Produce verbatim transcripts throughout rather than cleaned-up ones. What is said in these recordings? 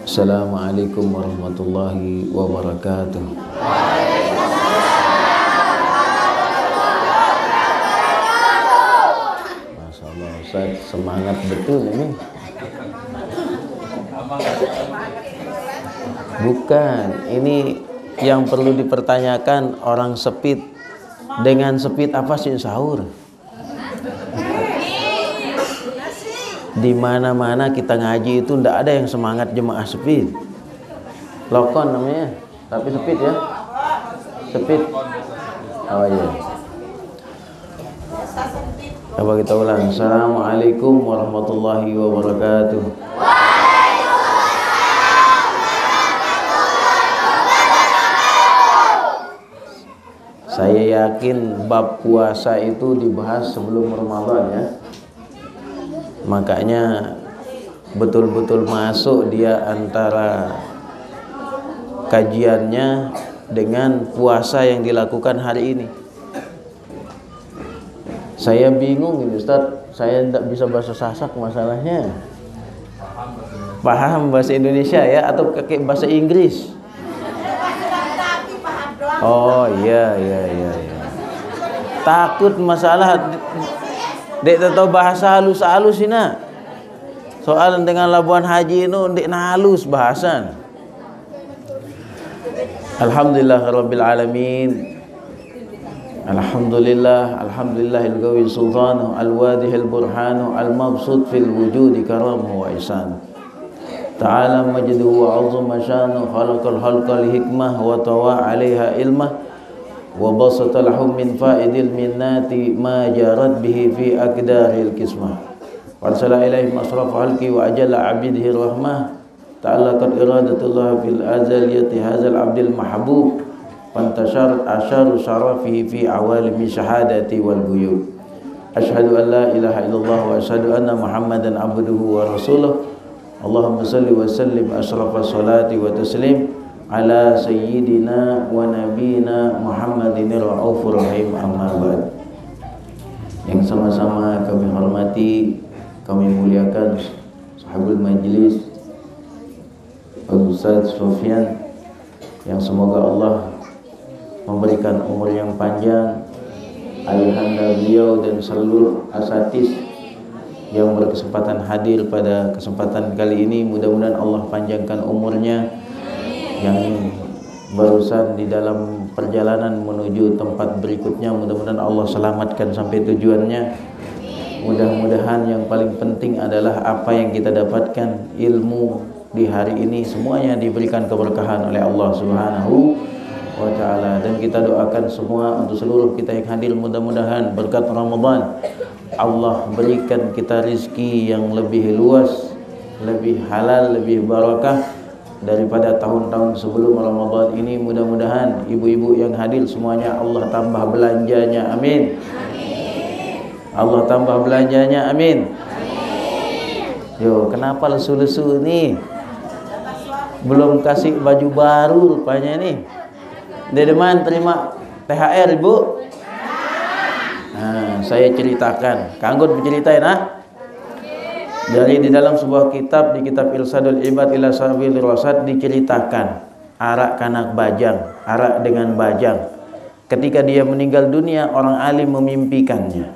Assalamualaikum warahmatullahi wabarakatuh. Masya Allah, Ustaz, semangat betul ini. Bukan, ini yang perlu dipertanyakan, orang Sepid, dengan Sepid apa sih sahur? Di mana-mana kita ngaji itu ndak ada yang semangat jemaah Sepid. Lokon namanya, tapi Sepid ya. Sepid. Oh iya. Coba kita ulang. Assalamualaikum warahmatullahi wabarakatuh. Saya yakin bab puasa itu dibahas sebelum Ramadan ya. Makanya betul-betul masuk dia antara kajiannya dengan puasa yang dilakukan hari ini. Saya bingung ini, Ustaz, saya tidak bisa bahasa Sasak masalahnya. Paham bahasa Indonesia ya, atau pakai bahasa Inggris? Oh iya, iya, iya, iya. Takut masalah dek tahu bahasa halus-halus ini. Soal dengan Labuan Haji itu dek halus bahasan. Alhamdulillah Rabbil Alamin. Alhamdulillah, Alhamdulillahil Qawi Sultanuh, Al-Wadihil Burhanuh, Al-Mabsut fil Wujudi Karamuh wa Ihsan. Ta'ala majduhu wa azuma syanuh, khalaqal halqa li hikmah, wa tawa alaiha ilmah, wa basata lahum min faidil minnati ma jarat bihi fi aqdaril qismah. Wa arsala ilaihim asrafa halqi wa ajalla abidihi rahmah. Ta'allaqat iradatullah fil azaliyati hazal abdil mahbub. Fantasharat asharu syarafihi fi awalimi syahadati wal guyub. Ashhadu an la ilaha illallah wa ashhadu anna Muhammadan abduhu wa rasuluh. Allahumma salli wa sallim asrafa salati wa taslim ala sayyidina wa nabiyina Muhammadin raufur rahim, amma ba'd. Yang sama-sama kami hormati, kami muliakan sahibul majlis, Ustaz Sofyan, yang semoga Allah memberikan umur yang panjang, ayahanda beliau dan seluruh asatiz yang berkesempatan hadir pada kesempatan kali ini. Mudah-mudahan Allah panjangkan umurnya, yang barusan di dalam perjalanan menuju tempat berikutnya, mudah-mudahan Allah selamatkan sampai tujuannya. Mudah-mudahan yang paling penting adalah apa yang kita dapatkan, ilmu di hari ini, semuanya diberikan keberkahan oleh Allah Subhanahu wa Ta'ala. Dan kita doakan semua untuk seluruh kita yang hadir, mudah-mudahan berkat Ramadan Allah berikan kita rizki yang lebih luas, lebih halal, lebih barakah daripada tahun-tahun sebelum Ramadan ini. Mudah-mudahan ibu-ibu yang hadir semuanya Allah tambah belanjanya, amin. Allah tambah belanjanya, amin. Yo, kenapa lesu-lesu ni? Belum kasih baju baru rupanya ni. Dedeman terima T H R, Ibu? Nah, saya ceritakan. Kanggut bercerita ya, nak? Jadi di dalam sebuah kitab, di kitab Irsadul Ibad ila Sabil Rasad, diceritakan arak kanak bajang, arak dengan bajang. Ketika dia meninggal dunia, orang alim memimpikannya.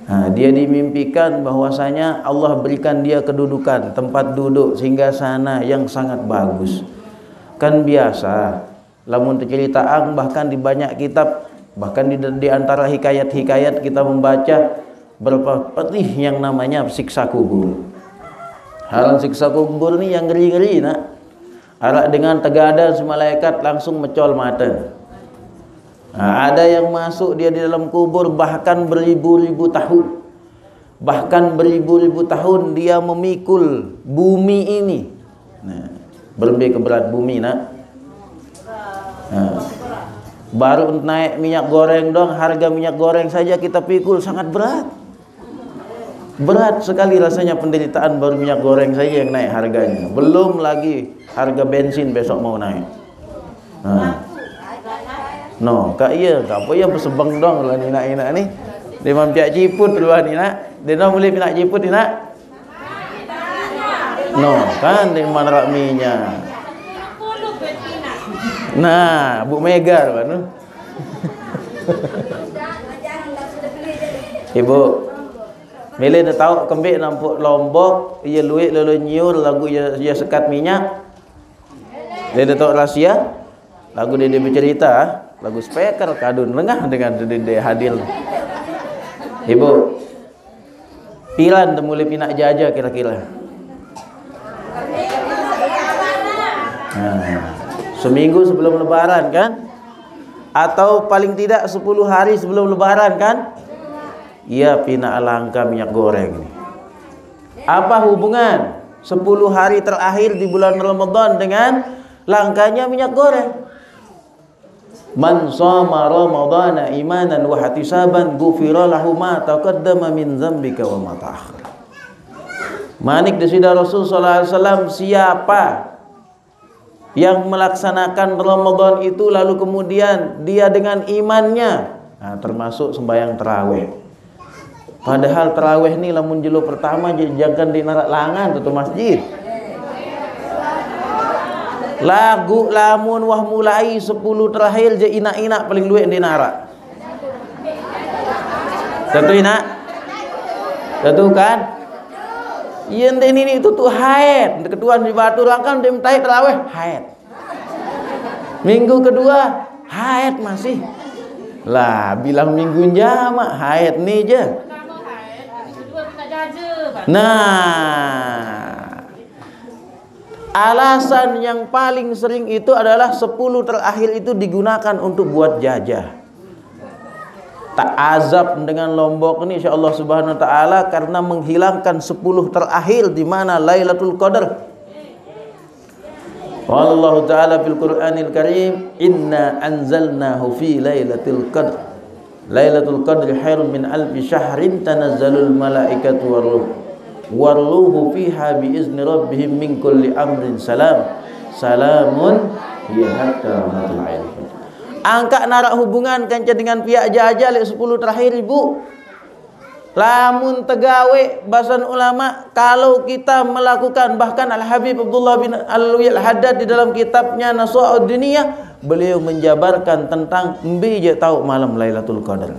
Nah, dia dimimpikan bahwasanya Allah berikan dia kedudukan, tempat duduk, singgah sana yang sangat bagus. Kan biasa, lamun terceritaang, bahkan di banyak kitab, bahkan di, di antara hikayat-hikayat kita membaca berapa pedih yang namanya siksa kubur. Halan siksa kubur ni yang ngeri-ngeri, nak. Arak dengan tegadan si malaikat langsung mecol mata. Nah, ada yang masuk dia di dalam kubur bahkan beribu-ribu tahun. Bahkan beribu-ribu tahun dia memikul bumi ini. Nah, berembe ke berat bumi, nak. Nah, baru naik minyak goreng dong, harga minyak goreng saja kita pikul sangat berat. Berat sekali rasanya penderitaan baru minyak goreng saja yang naik harganya. Belum lagi harga bensin besok mau naik. Nah. No, kak iya, kak apa iya bersebeng dong lah ni nak, ni nak ni. Dia mampiak ciput dulu ni nak. Dia nak boleh pinak ciput ni nak. No, kan di mana rak minyak. Nah, Bu Mega tu kan. Ibu, bila dah tahu kembik nampuk Lombok, ia luit lalu nyiur lagu ia, ia sekat minyak. Bila dah tahu rahsia, lagu dia, dia bercerita, lagu speaker kadun lengah dengan dia, dia hadir. Ibu, piran temu le pinak jaja kira-kira. Nah, seminggu sebelum lebaran kan? Atau paling tidak sepuluh hari sebelum lebaran kan? Ia pinak langka minyak goreng ni. Apa hubungan sepuluh hari terakhir di bulan Ramadan dengan langkanya minyak goreng? Man shoma Ramadana imanan wa ihtisaban ghufira lahu ma taqaddama min dzambika wa ma ta'akhkhar. Manik Desida Rasul sallallahu alaihi wasallam, siapa yang melaksanakan Ramadan itu lalu kemudian dia dengan imannya, nah, termasuk sembahyang tarawih. Padahal tarawih ni lamun jelo pertama je, jangan di narak langan tu, tu masjid. Lagu lamun wah mulai sepuluh terakhir je inak-inak paling luek di narak. Tentu inak? Tentu kan? Iya, ente nini tu tu haid. Ente ketuan di batu rangkam, ente mentai tarawih, haid. Minggu kedua, haid masih. Lah, bilang minggu jamak, haid ni je. Nah, alasan yang paling sering itu adalah sepuluh terakhir itu digunakan untuk buat jajah. Tak azab dengan Lombok ni, insya Allah Subhanahu wa Ta'ala, karena menghilangkan sepuluh terakhir di mana Lailatul Qadar. Wallahu ta'ala fil Qur'anil Karim, "Inna anzalnahu fi lailatul qadr. Lailatul qadri khairun min alfi syahrin, tanazzalul malaikatu war ruh. War ruhu fiha bi izni rabbihim min kulli amrin salam. Salamun hiya hatta matla'il fajr." Angkat narak hubungan kanca dengan pihak jajah lek sepuluh terakhir, Ibu. Lamun tegawe basan ulama, kalau kita melakukan, bahkan Al Habib Abdullah bin Alwi Al Haddad di dalam kitabnya Nasuhud Diniyah, beliau menjabarkan tentang mbe je tahu malam Lailatul Qadar.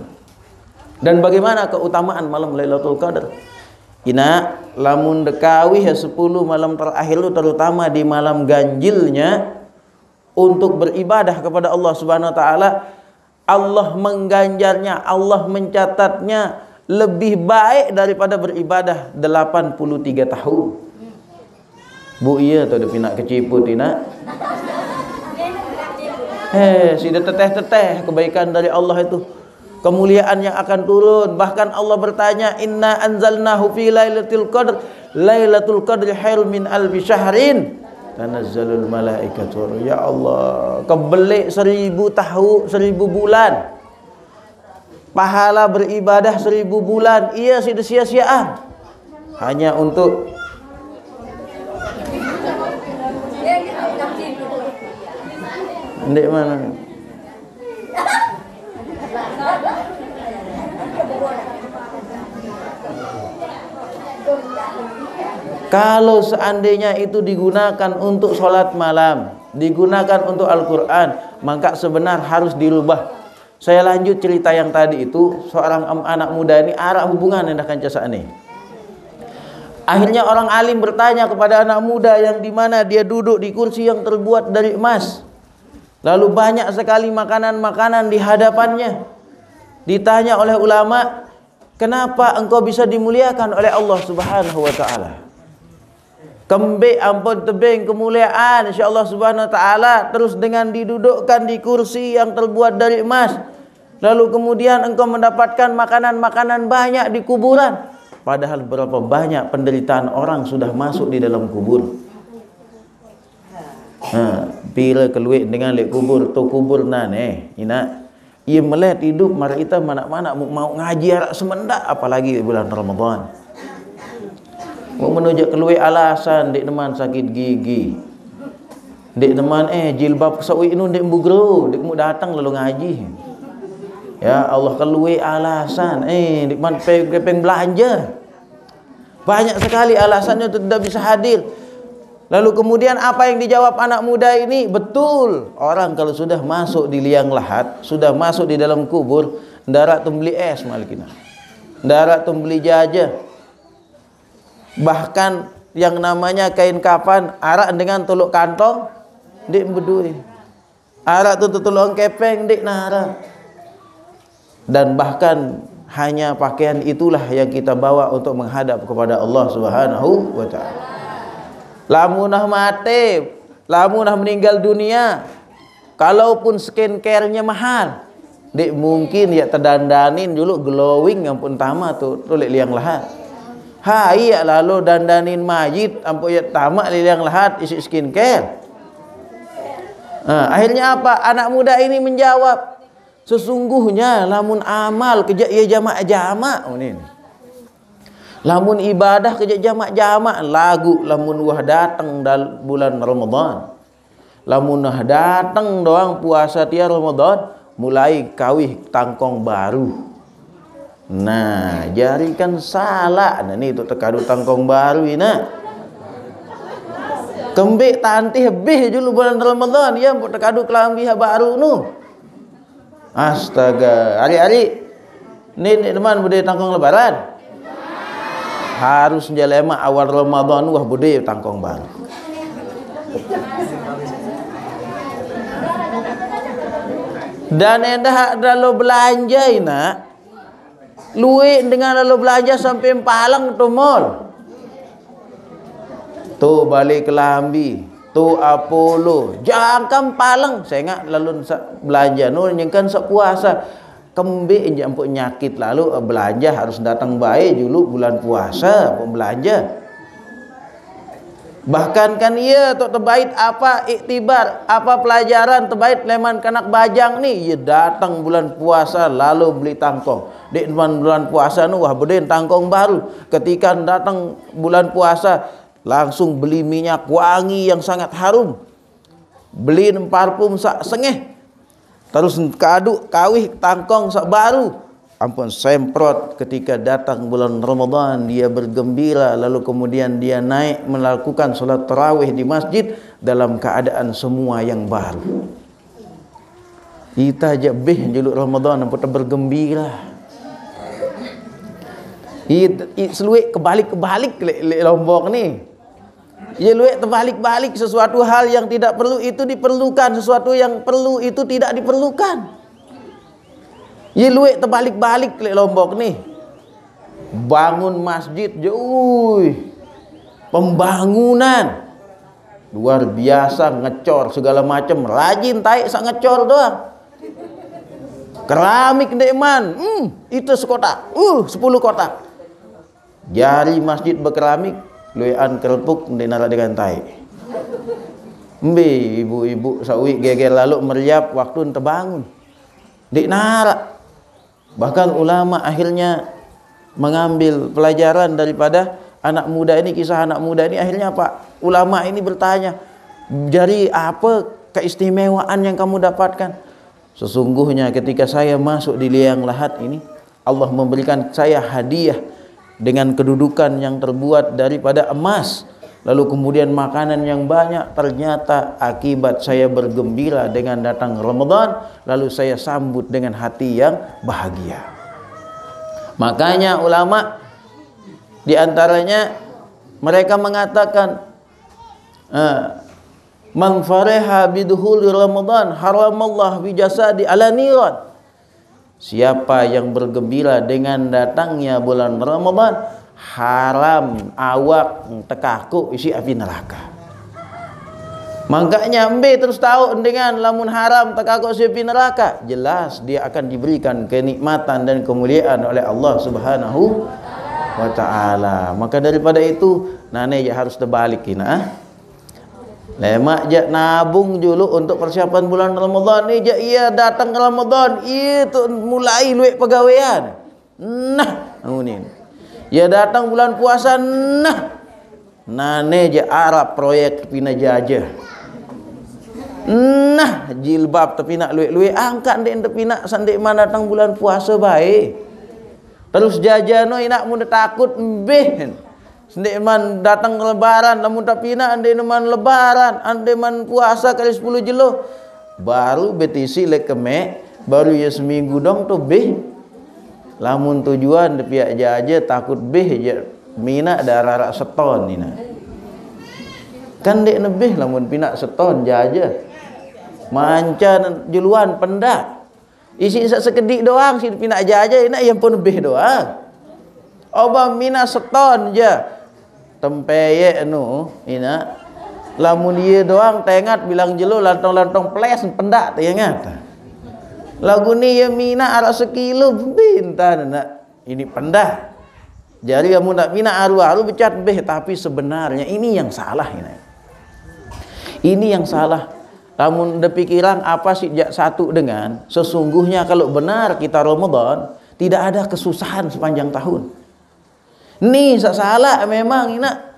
Dan bagaimana keutamaan malam Lailatul Qadar? Ina, lamun dekawih ya sepuluh malam terakhir tu, terutama di malam ganjilnya, untuk beribadah kepada Allah Subhanahu wa Ta'ala, Allah mengganjarnya, Allah mencatatnya lebih baik daripada beribadah delapan puluh tiga tahun. Bu, iya tu ada pinak keciput, Ina. Eh, sida teteh-teteh kebaikan dari Allah itu. Kemuliaan yang akan turun. Bahkan Allah bertanya, "Inna anzalnahu fi lailatul qadr. Lailatul qadri khairun min alfi syahrin. Tanazzalul malaikatu." Ya Allah, kebelik seribu tahu, seribu bulan. Pahala beribadah seribu bulan, iya sida sia-siaan. Hanya untuk Ndik mana? Kalau seandainya itu digunakan untuk sholat malam, digunakan untuk Al-Quran, maka sebenar harus dirubah. Saya lanjut cerita yang tadi itu, seorang em-, anak muda ini arak hubungan endah kanca saat ini. Akhirnya orang alim bertanya kepada anak muda yang di mana dia duduk di kursi yang terbuat dari emas. Lalu banyak sekali makanan-makanan di hadapannya. Ditanya oleh ulama, "Kenapa engkau bisa dimuliakan oleh Allah Subhanahu wa Ta'ala?" Kembik ampun tebing kemuliaan, insya Allah Subhanahu wa Ta'ala, terus dengan didudukkan di kursi yang terbuat dari emas, lalu kemudian engkau mendapatkan makanan-makanan banyak di kuburan. Padahal berapa banyak penderitaan orang sudah masuk di dalam kubur. Ha, pira keluik dengan lek kubur, tu kubur nan, eh, ina. Ia melet hidup, mara ita manak-manak mu-, mau ngaji arak semendak, apalagi bulan Ramadan. Mu menujak keluik alasan, dek neman sakit gigi. Dek neman, eh, jilbab sawik nu dek bugro, dek mu datang lalu ngaji. Ya Allah, keluik alasan, eh, dek man pe-, kepeng belanja. Banyak sekali alasannya untuk tidak bisa hadir. Lalu kemudian apa yang dijawab anak muda ini? Betul, orang kalau sudah masuk di liang lahat, sudah masuk di dalam kubur, ndak araq tun beli es, malikina. Ndak araq tun beli jajah. Bahkan yang namanya kain kapan, araq dengan tuluk kantong, ndeq bedoe. Araq tun tetulung kepeng, ndeq naraq. Dan bahkan hanya pakaian itulah yang kita bawa untuk menghadap kepada Allah Subhanahu wa Ta'ala. Lamun nah mate, lamun nah meninggal dunia, kalaupun skincare-nya mahal, ndeq mungkin ya tedandanin dulu glowing ampun tama tu, tu leq liang lahat. Ha, iya lalo dandanin mayit ampun ya tama leq liang lahat isiq skincare. Nah, akhirnya apa? Anak muda ini menjawab, "Sesungguhnya lamun amal kejaq ye jamak-jamak," unin. "Lamun ibadah kejaq jamak-jamak, laguq lamun wah dateng dal-, bulan Ramadan. Lamun wah dateng doang puasa tiang Ramadan, mulai kawih tangkong baru." Nah, jari kan salaq. Nah, ni tu tekadu tangkong baru, inaq. Kembeq tantih bih julu bulan Ramadan, ya, mpuk tekadu kelambi baru nu. Astaga, ari-ari. Ni, ni teman bude tangkong lebaran. Harus jelemaq awal Ramadan, wah, bude tangkong baru. Dan endah lalo belanje, inaq. Lueq dengan lalo belanje sampe paleng tu mall. Tu bale kelambi, tu Apollo, jangkam paleng. Sengaq lalo saq belanje nu nyengkan saq puasa. Kembeq nje mpuk nyakit lalo, belanje harus dateng bae julu bulan puasa, mpuk belanje. Bahkan kan, iya, tok tebait apa iktibar, apa pelajaran tebait leman kanak bajang ni, iya dateng bulan puasa lalo beli tangkong. Ndeqman bulan puasa nu, wah, beden tangkong baru. Ketika dateng bulan puasa, langsung beli minyak wangi yang sangat harum. Beli parfum saq sengeh. Terus kadu kawih tangkong saq baru. Ampun, semprot. Ketika datang bulan Ramadan, dia bergembira, lalu kemudian dia naik melakukan sholat tarawih di masjid dalam keadaan semua yang baru. Ite jaq bih juluq Ramadan, ampun, bergembira. It, it, selueq kebalik-kebalik leq, leq Lombok ni. Ye lueq tebalik-balik, sesuatu hal yang tidak perlu itu diperlukan, sesuatu yang perlu itu tidak diperlukan. Ye lueq tebalik-balik leq Lombok ni. Bangun masjid, jauh. Pembangunan. Luar biasa, ngecor segala macem. Rajin taeq saq ngecor doang. Keramik ndeqman. Hmm, itu sekotak. Uh, sepuluh kotak. Jari masjid bekeramik, lueqan kerepuk ndeq naraq dengan taeq. Mbe ibu-ibu saq uiq geger laloq meriap waktu tebangun? Ndeq naraq. Bahkan ulama akhirnya mengambil pelajaran daripada anak muda ini, kisah anak muda ini. Akhirnya apa? Ulama ini bertanya, "Jari apa keistimewaan yang kamu dapatkan?" "Sesungguhnya ketika saya masuk di liang lahat ini, Allah memberikan saya hadiah dengan kedudukan yang terbuat daripada emas, lalu kemudian makanan yang banyak, ternyata akibat saya bergembira dengan datang Ramadan, lalu saya sambut dengan hati yang bahagia." Makanya ulama di antaranya mereka mengatakan, eh, "Man fariha biduhuli Ramadan, haramallah bijasadi ala niran." Siapa yang bergembira dengan datangnya bulan Ramadan, haram awak tekakuq isiq api neraka. Makanya, mbe terus taoq dengan lamun haram tekakuq isiq api neraka, jelas dia akan diberikan kenikmatan dan kemuliaan oleh Allah Subhanahu wa Ta'ala. Maka daripada itu, nane jaq harus tebalik, inaq, ah. Lemaq jaq nabung juluq untuk persiapan bulan Ramadan ni, jaq ie dateng Ramadan, ie tu mulai lueq pegawean. Nah, unin. Ie dateng bulan puasa, nah. Nane jaq araq proyek tepinaq jajah. Nah, jilbab tepinaq lueq-lueq, angkaq ndeq tepinaq saq ndeqman dateng bulan puasa bae. Terus jajah no inaq mun takut, mbe. Ndeqman dateng lebaran, lamun tapinaq ndeqman lebaran, ndeqman puasa kali sepuluh jelo. Baru betisi leq kemeq, baru ye seminggu dong tu bih. Lamun tujuan de piaq jaje, takut bih je minaq de araq-araq seton inaq. Kan ndeq nebih lamun pinaq seton jaje. Mancan juluan pendaq. Isiq saq sekediq doang siq pinaq jaje, inaq ye pun bih doang. Oba minaq seton je. Tempeyeq nu, inaq. Lamun ye doang tengat bilang jelo lantong-lantong ples pendaq tengat. Laguq ni ye minaq araq sekilo bintan, nak. Ini pendaq. Jari lamun ndeq minaq aru-aru becat bih, tapi sebenarnya ini yang salah ini. Ini yang salah. Lamun de pikiran apa sih jak satu dengan, sesungguhnya kalau benar kita Ramadan, tidak ada kesusahan sepanjang tahun. Ni saq salaq memang inaq.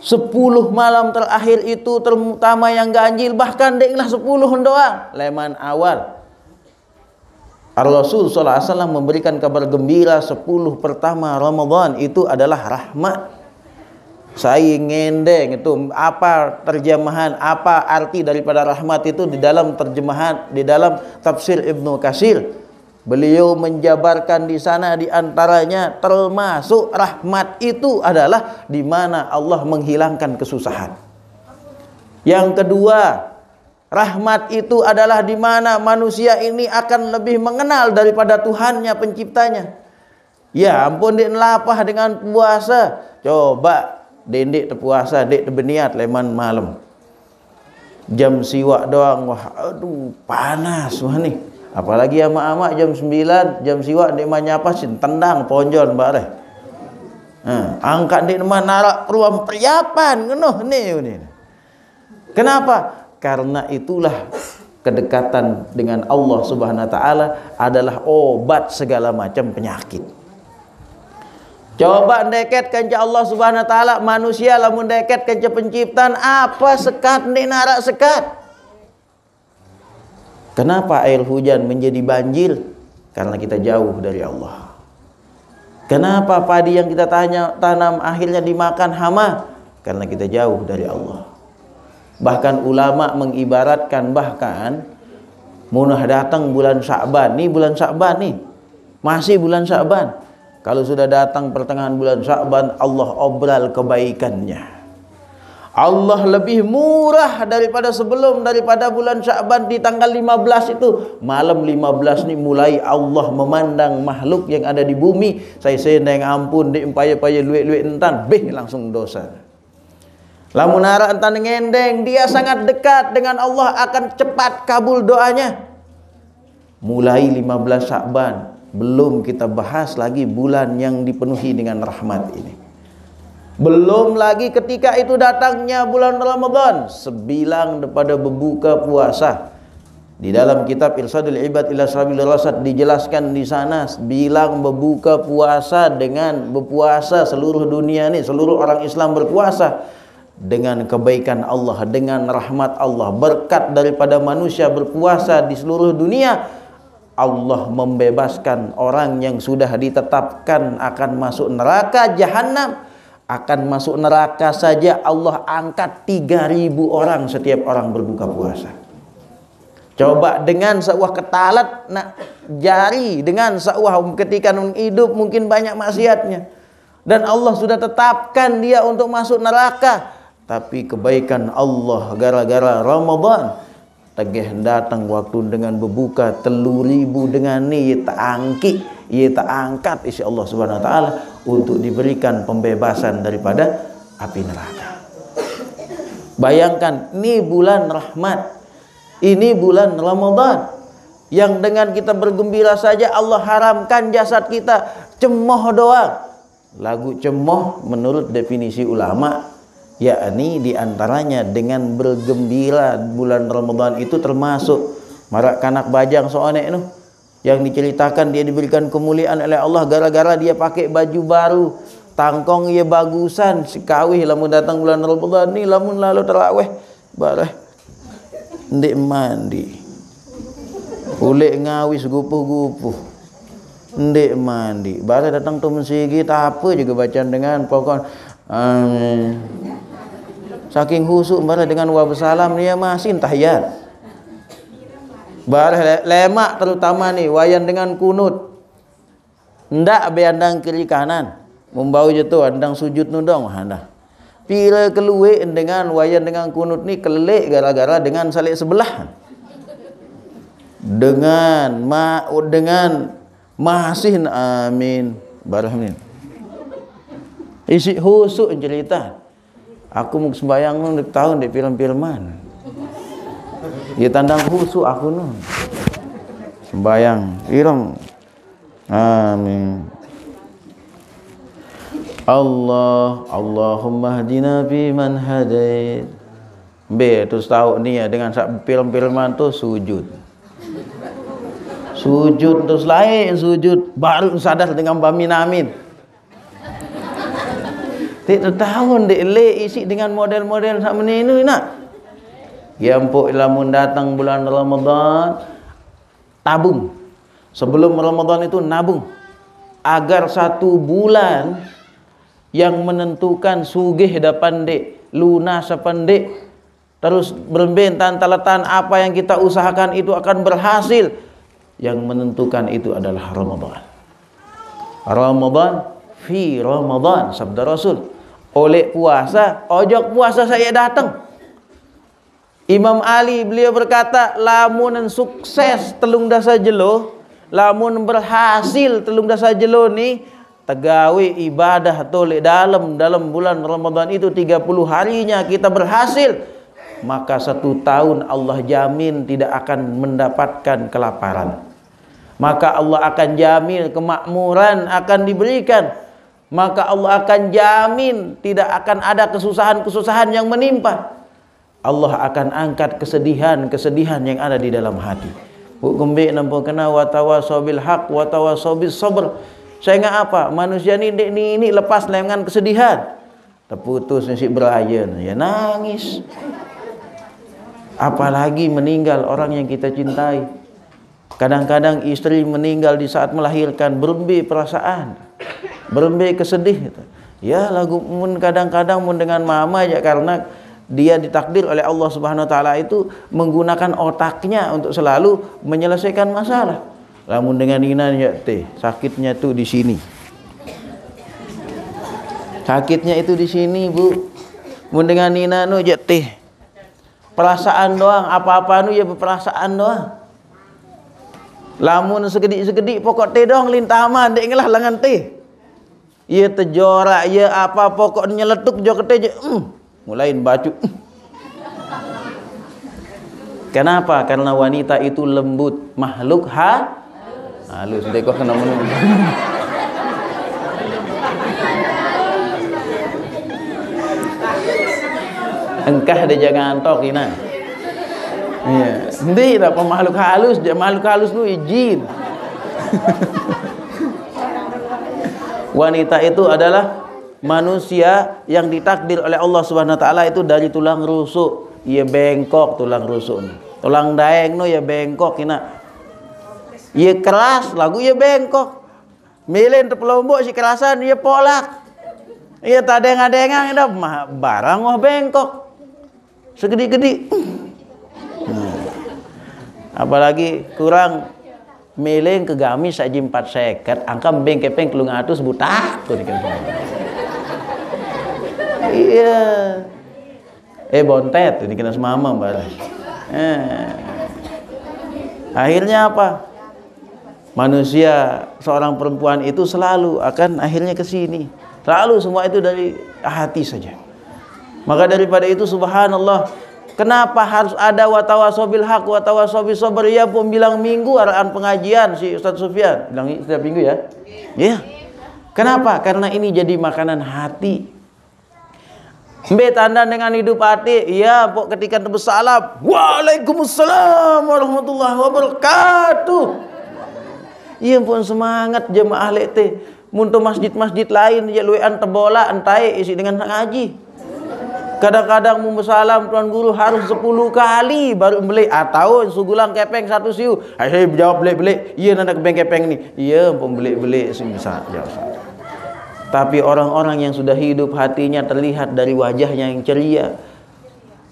Sepuluh malam terakhir itu terutama yang ganjil, bahkan ndeqlah sepuluh doang, leman awal. Ar-Rasul sallallahu alaihi wasallam memberikan kabar gembira sepuluh pertama Ramadan itu adalah rahmat. Sai ngendeng itu apa terjemahan, apa arti daripada rahmat itu di dalam terjemahan, di dalam tafsir Ibnu Katsir. Beliau menjabarkan di sana di antaranya termasuk rahmat itu adalah di mana Allah menghilangkan kesusahan. Yang kedua, rahmat itu adalah di mana manusia ini akan lebih mengenal daripada Tuhannya, penciptanya. Ya ampun, ndeq nelapah dengan puasa. Coba, dendeq tepuasa, ndeq tebeniat leman malem. Jam siwaq doang, wah, aduh, panas wah ni. Apalagi amaq-amaq jam sembilan, jam siwaq ndeqman nyapas, tendang ponjon bareh. Nah, angkat ndeqman naraq peruam persiapan ngenoh ni, ni. Kenapa? Karena itulah kedekatan dengan Allah Subhanahu wa taala adalah obat segala macam penyakit. Coba ndeket kance Allah Subhanahu wa taala, manusia lamun ndeket kance penciptan, apa sekat ndeq naraq sekat? Kenapa air hujan menjadi banjir? Karena kita jauh dari Allah. Kenapa padi yang kita tanya, tanam akhirnya dimakan hama? Karena kita jauh dari Allah. Bahkan ulama mengibaratkan, bahkan munah datang bulan Sa'ban. Ni bulan Sa'ban ni. Masih bulan Sa'ban. Kalau sudah datang pertengahan bulan Sa'ban, Allah obral kebaikannya. Allah lebih murah daripada sebelum, daripada bulan Sa'ban di tanggal lima belas itu. Malam lima belas ni mulai Allah memandang makhluk yang ada di bumi. Sai seneng ampun, ndeq mpaye-paye lueq-lueq entan, beh, langsung dosa. Lamun araq entan ngendeng, dia sangat dekat dengan Allah, akan cepat kabul doanya. Mulai lima belas Sa'ban, belum kita bahas lagi bulan yang dipenuhi dengan rahmat ini. Belum lagi ketika itu datangnya bulan Ramadan, sebilang daripada berbuka puasa. Di dalam kitab Irsyadul Ibad ila Sabilir Rasyad dijelaskan di sana, sebilang berbuka puasa dengan berpuasa seluruh dunia ni, seluruh orang Islam berpuasa dengan kebaikan Allah, dengan rahmat Allah, berkat daripada manusia berpuasa di seluruh dunia, Allah membebaskan orang yang sudah ditetapkan akan masuk neraka jahanam, akan masuk neraka saja Allah angkat tiga ribu orang setiap orang berbuka puasa. Coba dengan seuah ketalet nak jari, dengan seuah ketika nun idup mungkin banyak maksiatnya. Dan Allah sudah tetapkan dia untuk masuk neraka. Tapi kebaikan Allah gara-gara Ramadan. Tegeh datang waktu dengan berbuka telu ribu dengan ni, ye tak angkik, ye tak angkat isi Allah Subhanahu wa taala untuk diberikan pembebasan daripada api neraka. Bayangkan, ni bulan rahmat. Ini bulan Ramadan. Yang dengan kita bergembira saja Allah haramkan jasad kita cemoh doang. Lagu cemoh menurut definisi ulama, yakni diantaranya dengan bergembira bulan Ramadan itu termasuk maraq kanak bajang sonek nu yang diceritakan dia diberikan kemuliaan oleh Allah gara-gara dia pakai baju baru, tangkong ye bagusan, sekawih lamun datang bulan Ramadan ni, lamun lalo terawih, bareh ndeq mandi. Uleq ngawis gupuh-gupuh. Ndeq mandi. Bareh dateng tu mesigi, tape juga bacaan dengan pokok, amin. Saking khusyuk, bareh dengan wa salam, ye masih tahiyat. Bareh le-, lemaq terutama ni, wayan dengan kunut. Ndaq be andang kiri kanan. Membau je tu, andang sujud nudong, wah, dah. Pire kelueq dengan wayan dengan kunut ni keleq gara-gara dengan saleq sebelah. Dengan ma-, dengan masih, amin. Bareh ni. Isiq khusyuk cerita. Aku mau sembahyang nu taun di film-filman. Ya tandang khusyuk aku nu. Sembahyang, film. Amin. Allah, Allahumma hdina fi man hadait. Be, terus tahu ni ya, dengan sa-, film-filman tu sujud. Sujud terus lain, sujud. Baru sadar dengan bamin amin. Tiap tahun dek le isi dengan model-model sak meninu nak. Ya empuk, lamun datang bulan Ramadan, tabung. Sebelum Ramadan itu nabung. Agar satu bulan yang menentukan sugih dapan dek, lunas apa ndeq, terus berembe entan taletan apa yang kita usahakan itu akan berhasil. Yang menentukan itu adalah Ramadan. Ramadan fi Ramadan, sabda Rasul. Oleh puasa, ojok puasa saya datang. Imam Ali, beliau berkata, lamun sukses telung dasa jelo, lamun berhasil telung dasa jelo ni, tegawe ibadah tu leq dalem, dalem bulan Ramadan itu tiga puluh harinya kita berhasil, maka satu tahun Allah jamin tidak akan mendapatkan kelaparan. Maka Allah akan jamin kemakmuran akan diberikan. Maka Allah akan jamin tidak akan ada kesusahan-kesusahan yang menimpa. Allah akan angkat kesedihan-kesedihan yang ada di dalam hati. Bu kembe nampa kena watawa sobil haq, watawa sobil sober. Saya ingat apa? Manusia ni, ni, ni, ni lepas lengan kesedihan. Terputus nasi berayen, ya nangis. Apalagi meninggal orang yang kita cintai. Kadang-kadang istri meninggal di saat melahirkan, berembe perasaan, berembe kesedih gitu. Ya lagu mun kadang-kadang mun dengan mama aja karena dia ditakdir oleh Allah Subhanahu wa taala itu menggunakan otaknya untuk selalu menyelesaikan masalah. Lamun dengan inan ya teh, sakitnya tuh di sini. Sakitnya itu di sini, Bu. Mun dengan inan nu ya teh. Perasaan doang, apa-apa nu ya perasaan doang. Lamun sekedik-sekedik pokok teh doang lintaman, ndeq ngelah lengan teh. Ye tejorak, ye apa pokok nyeletuk jok teh je, mm, mulain bacu. Kenapa? Karena wanita itu lembut, makhluk ha-, halus. Ndeq kok kena menu. Engkah deh jangan tok ina. Iya. Ndeq, apa makhluk halus, ja-, makhluk halus nu izin. Wanita itu adalah manusia yang ditakdir oleh Allah Subhanahu wa taala itu dari tulang rusuk. Ye bengkok tulang rusuk ni. Tulang daeng nu ye bengkok ina. Ye keras, lagu ye bengkok. Milen tepelombok si kerasan ye polak. Ye tadeng-adengang dah ma-, barang wah bengkok. Segedi-gedi. Nah. Apalagi kurang miling ke gamis saji empat seket, angka beng kepeng telung atus butak tuh dikira. Iya. Eh, bontet tuh dikira semama barang. Eh. Akhirnya apa? Manusia, seorang perempuan itu selalu akan akhirnya ke sini. Selalu semua itu dari hati saja. Maka daripada itu, subhanallah, kenapa harus ada watawasobil haq, watawasobil sober? Ya pun bilang minggu araan pengajian si Ustaz Sufyan. Bilang setiap minggu ya. Iya. Kenapa? Karena ini jadi makanan hati. Mbe tanda dengan hidup ati? Iya, pok ketika bersalam, "Waalaikumsalam warahmatullahi wabarakatuh." Iya, pun semangat jemaah lek teh. Mun to masjid-masjid lain, ya luean tebola, entai isi dengan ngaji. Kadang-kadang mau salam Tuan Guru harus sepuluh kali baru belik. Atau sugulang kepeng satu siu. Hai, hai, jawab belik-belik. Iya, nanda kepeng-kepeng ni. Iya, pun belik-belik sih bisa. Jawab. Tapi orang-orang yang sudah hidup, hatinya terlihat dari wajahnya yang ceria.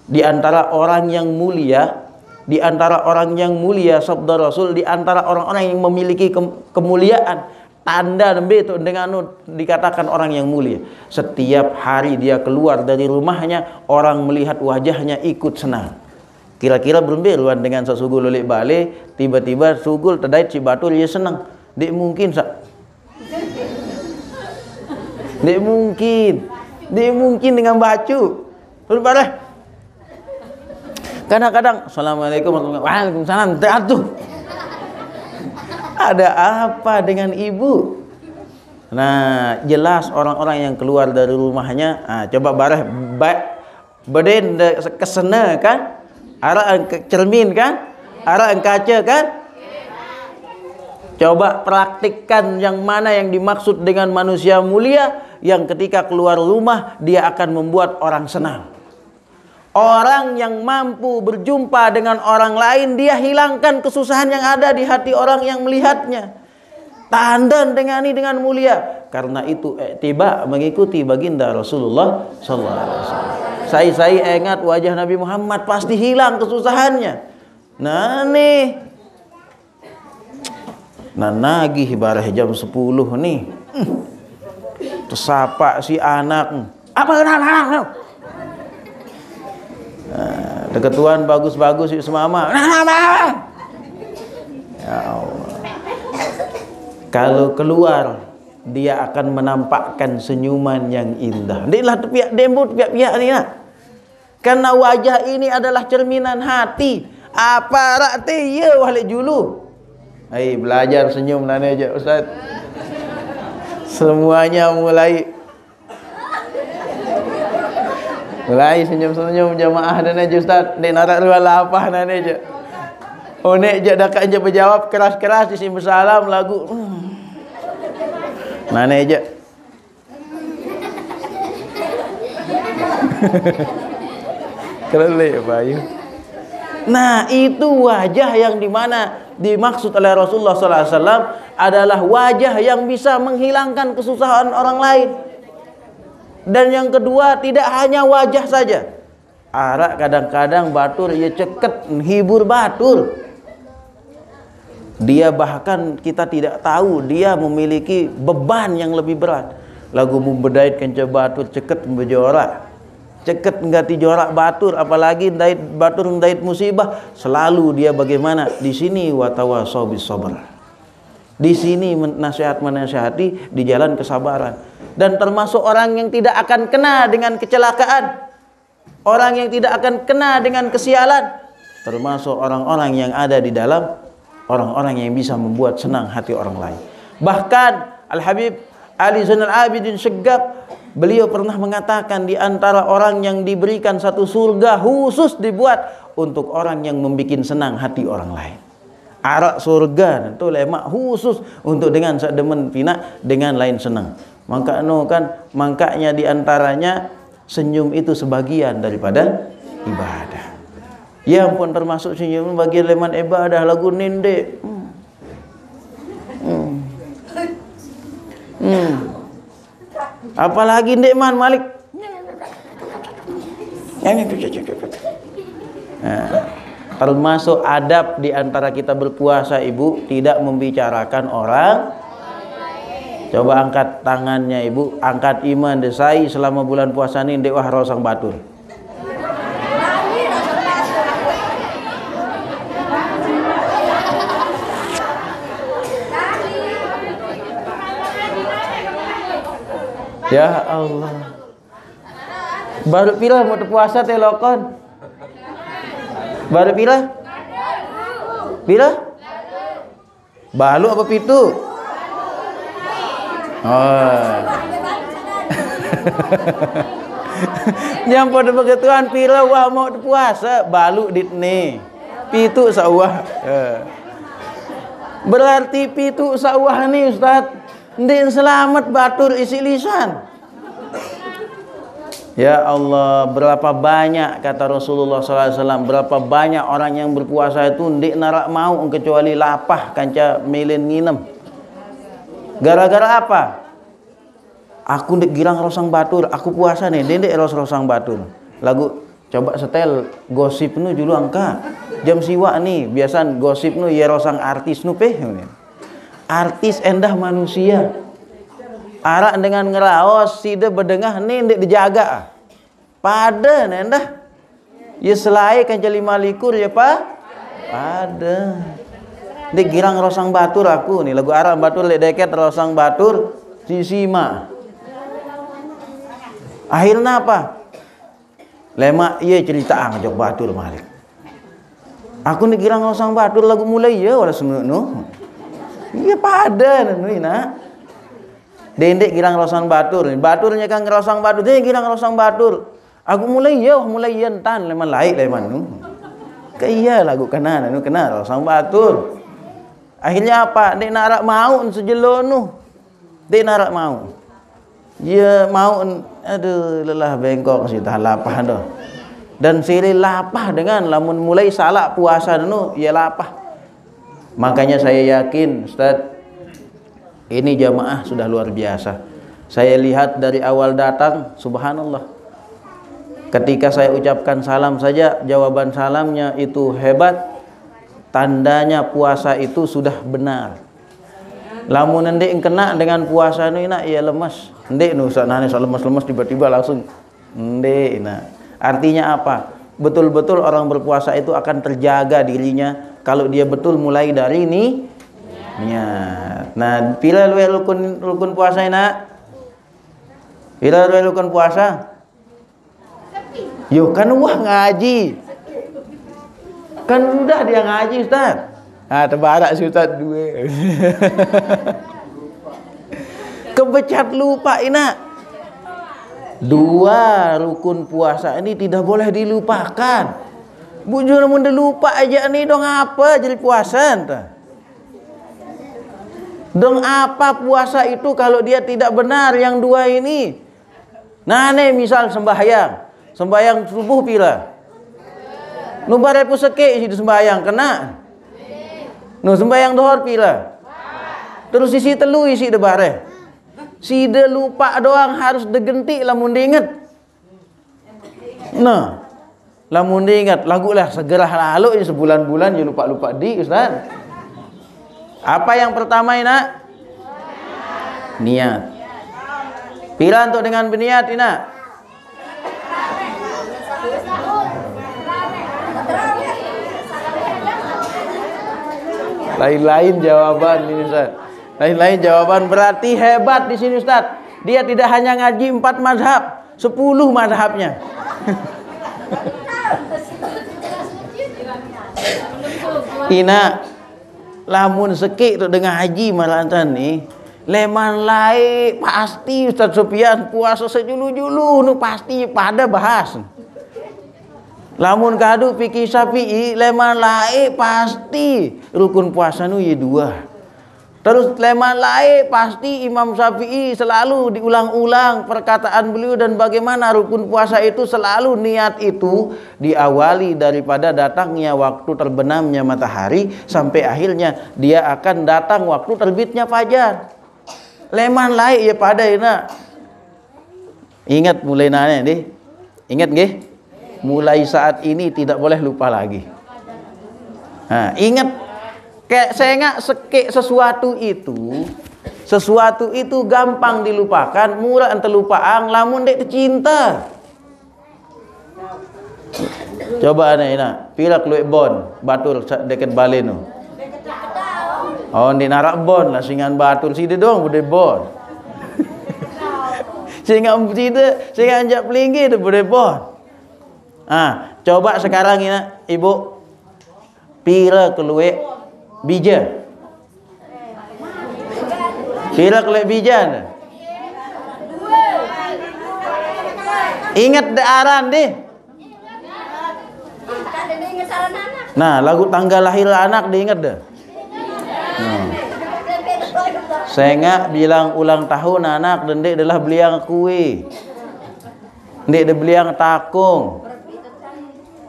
Di antara orang yang mulia, di antara orang yang mulia, sabda Rasul, di antara orang-orang yang memiliki ke-, kemuliaan, tanda nembe tu dengan nu dikatakan orang yang mulia. Setiap hari dia keluar dari rumahnya, orang melihat wajahnya ikut senang. Kira-kira berembe ruan dengan sasugul ulik bale, tiba-tiba sugul tedait si batur, ia senang. Ndeq mungkin, sa-, ndeq mungkin. Ndeq mungkin dengan bacu. Terus bareh. Kadang-kadang, "Assalamualaikum warahmatullahi wabarakatuh." "Waalaikumsalam." Teh atuh. Ada apa dengan ibu? Nah, jelas orang-orang yang keluar dari rumahnya, ah, coba bareh ba-, beden de-, kesene kan? Araq ke cermin kan? Araq kaca kan? Coba praktikkan yang mana yang dimaksud dengan manusia mulia, yang ketika keluar rumah dia akan membuat orang senang. Orang yang mampu berjumpa dengan orang lain, dia hilangkan kesusahan yang ada di hati orang yang melihatnya. Tanda dengani dengan mulia. Karena itu, eh, tiba mengikuti baginda Rasulullah sallallahu alaihi wasallam. Sai-sai engat wajah Nabi Muhammad, pasti hilang kesusahannya. Nah, nih. Nah, nagih bareh jam sepuluh nih. Hmm. Tersapa si anak. "Apa anak-anak?" Nah, deketuan bagus-bagus yuk semama. "Nah, nah, nah." Ya Allah. Kalau keluar, dia akan menampakkan senyuman yang indah. Ndeqlah tepiak dembu, tepiak-piak ni, nak. Karena wajah ini adalah cerminan hati. Apa araq te ye wah leq julu. Hai, belajar senyum nane je, Ustaz. Semuanya mulai, mulai senyum-senyum jamaah nane je, Ustaz. Ndeq naraq luar lapah nane je. Oneq je dakaq je bejawab keras-keras, isim besalam laguq. Hmm. Nane je. Kelelek, Bayu. Nah, itu wajah yang dimana dimaksud oleh Rasulullah sallallahu alaihi wasallam adalah wajah yang bisa menghilangkan kesusahan orang lain. Dan yang kedua, tidak hanya wajah saja. Araq kadang-kadang batur, ia ceket hibur batur. Dia bahkan kita tidak tahu dia memiliki beban yang lebih berat. Laguq mun bedait kance batur ceket bejorak. Ceket nggati jorak batur, apalagi ndait batur ndait musibah, selalu dia bagaimana? Di sini watawasau bis sabr. Di sini men-, nasihat-menasihati di jalan kesabaran. Dan termasuk orang yang tidak akan kena dengan kecelakaan. Orang yang tidak akan kena dengan kesialan, termasuk orang-orang yang ada di dalam orang-orang yang bisa membuat senang hati orang lain. Bahkan Al-Habib Ali Zainal Abidin Segaf, beliau pernah mengatakan, di antara orang yang diberikan satu surga khusus dibuat untuk orang yang membuat senang hati orang lain. Araq surga tu lemaq khusus untuk dengan saq demen pinaq, dengan lain seneng. Mangkaq no kan, mangkaqnya di antaranya senyum itu sebagian daripada ibadah. Ya ampun, termasuk senyum bagian leman ibadah, laguq ndeq. Hmm. Hmm. Hmm. Apalagi ndeqman malik. Nah, termasuk adab di antara kita berpuasa, Ibu, tidak membicarakan orang. Coba angkat tangannya, Ibu, angkat iman desai selama bulan puasa ni ndeq wah rosang batur. Ya Allah. Baruq pire mauq tepuase te lokon? Baruq pire? Pire? Baluq apa pitu? Oh. Nyang pade begetuan pire wah mauq tepuase? Baluq ditne. Pitu saq wah. Eh. Berarti pitu saq wah ni, Ustaz, ndeq selamet batur isiq lisan. Ya Allah, berapa banyak, kata Rasulullah sallallahu alaihi wasallam, berapa banyak orang yang berpuasa itu ndik narak mau kecuali lapah kanca milen nginem. Gara-gara apa? Aku ndik girang rosang batur, aku puasa nih, ndik ros-rosang batur. Lagu coba setel gosip nu julu angka. Jam siwa nih, biasan gosip nu ya rosang artis nu peh. Artis endah manusia. Arak dengan ngeraos, sida bedengah nih ndik dijaga. Pada nendah. Ya selai kanca lima likur ya pa. Pada. Ndik girang rosang batur aku nih, lagu arak batur lek deket rosang batur sisi ma. Akhirnya apa? Lemak iya cerita ang jok batur malik. Aku ndik girang rosang batur lagu mulai ya wala semenu. Iya pada nenu ina. Dendek girang rosang batur. Baturnya kan ngerosang batur, dia girang rosang batur. Aku mulai ya, mulai ya entan leman laik leman nu. Ke iya lagu kena nu kena rosang batur. Akhirnya apa? Ndik narak mau sejelo nu. Ndik narak mau. Ya mau, aduh, lelah bengkok sih, tahan lapah doh. Dan siri lapah dengan lamun mulai salak puasa nu ya lapah. Makanya saya yakin, Ustaz, ini jamaah sudah luar biasa. Saya lihat dari awal datang, subhanallah. Ketika saya ucapkan salam saja, jawaban salamnya itu hebat. Tandanya puasa itu sudah benar. Lamun ndik kena dengan puasa nu ina ya lemes. Ndik nu sa nane sa lemes-lemes tiba-tiba langsung. Ndik ina. Artinya apa? Betul-betul orang berpuasa itu akan terjaga dirinya kalau dia betul mulai dari ni niat. Nah, pila luwe rukun rukun puasa ina? Pila luwe rukun puasa? Yo kan wah ngaji. Kan udah dia ngaji, Ustaz. Ah, tebarak si Ustaz dua. Kebecat lupa ina. Dua rukun puasa ini tidak boleh dilupakan. Bujur mun lupa aja nih dong apa jadi puasa entah. Dong apa puasa itu kalau dia tidak benar yang dua ini? Nah, nih misal sembahyang. Sembahyang subuh pila? Nu bare puseke isi sembahyang kena. Nu sembahyang dohor pila? Terus isi telu isi debare. Side lupa doang harus degenti lamun diinget. Nah, lamun diingat lagu lah segera lalu ini sebulan-bulan ya lupa-lupa di Ustaz. Apa yang pertama ina? Niat. Pira untuk dengan berniat ina? Lain-lain jawaban ini Ustaz. Lain-lain jawaban berarti hebat di sini Ustaz. Dia tidak hanya ngaji empat mazhab, sepuluh mazhabnya. Ina, lamun sekik tu dengar haji malatan ni, leman lai pasti Ustaz Sopian puasa sejulu-julu nu pasti pada bahas. Lamun kadu fikih Syafi'i leman lai pasti rukun puasa nu ye dua. Terus leman lain pasti Imam Syafi'i selalu diulang-ulang perkataan beliau dan bagaimana rukun puasa itu selalu niat itu diawali daripada datangnya waktu terbenamnya matahari sampai akhirnya dia akan datang waktu terbitnya fajar. Leman lain ya pada ina. Ingat mulai nanya deh. Ingat nggih? Mulai saat ini tidak boleh lupa lagi. Nah, ingat kayak saya nggak sekek sesuatu itu, sesuatu itu gampang dilupakan, murah ente lupaang, lamun dek tercinta. Coba aneh ina, pilak luek bon, batur deket balenu. Oh, di narak bon lah singan batur side dong bude bon. Singan side, singan anjak pelinggih de bude bon. Ah, coba sekarang ina, Ibu, pira keluek bija? Pira keluek bija? Ingat de aran deh. Nah, lagu tanggal lahir anak diingat deh. Hmm. Sengak bilang ulang tahun anak dendek adalah beliang kue. Ndeq de beliang takung.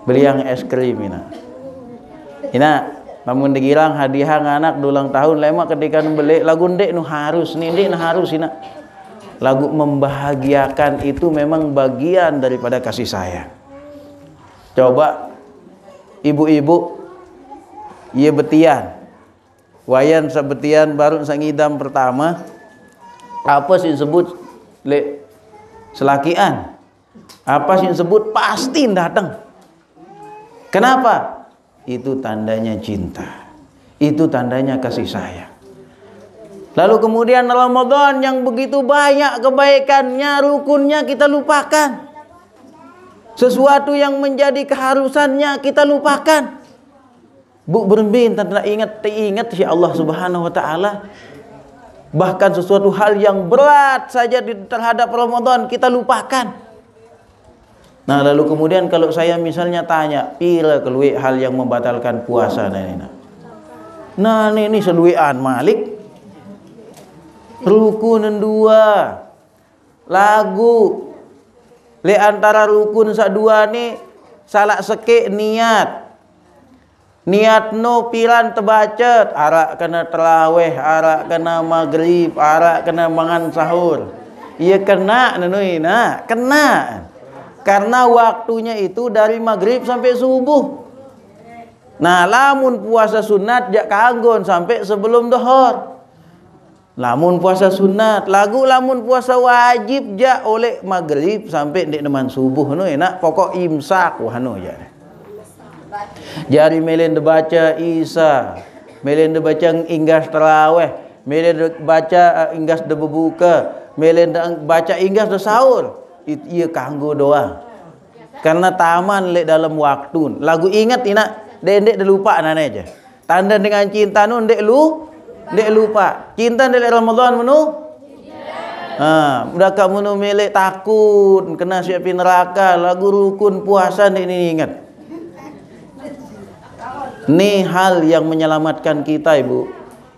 Beliang es krim ina. Ina, lamun digilang hadiah nganak dulang tahun, lemaq ketika nu beli, laguq ndeq nu harus, ni ndeq nu harus ina. Laguq membahagiakan itu memang bagian daripada kasih sayang. Coba ibu-ibu, ye betian. Wayan sebetian baru saq ngidam pertama, apa sing sebut leq selakian? Apa sing sebut pasti dateng? Kenapa? Itu tandanya cinta. Itu tandanya kasih sayang. Lalu kemudian Ramadan yang begitu banyak kebaikannya, rukunnya kita lupakan. Sesuatu yang menjadi keharusannya kita lupakan. Bu, berembe tanda inget, teinget si Allah Subhanahu wa Ta'ala. Bahkan sesuatu hal yang berat saja di, terhadap Ramadan kita lupakan. Nah, lalu kemudian kalau saya misalnya tanya, pira keluiq hal yang membatalkan puasa, nah, ini, nah. Nah, ini, ini seluiqan malik. Rukun dua. Laguq leq antara rukun saq dua ni, salaq sekeq niat. Niatno piran tebace, araq kene terawih, araq kene magrib, araq kene mangan sahur. Iye kene nenu inaq, kene. Karena waktunya itu dari magrib sampai subuh. Nah, lamun puasa sunat jaq kanggon sampai sebelum dohor. Lamun puasa sunat, laguq lamun puasa wajib jaq oleq magrib sampai ndeq neman subuh, anu inaq, pokok imsak, wah, anu jaq. Jari mele de bace Isa, mele de bace inggas terawih, mele de bace, eh, inggas de bebuke, mele de bace inggas de sahur. It-, iye kanggo doang. Karena taman leq dalem waktu. Laguq inget inaq, ndeq, ndeq de lupaq nane aja. Tande dengan cinta nu ndeq lu-, ndeq lupaq. Cinta ndeq leq Ramadan menu? Ha, udah kak menu mele takut, kena siq api neraka, laguq rukun puasa ndeq ni inget. Ini hal yang menyelamatkan kita, Ibu.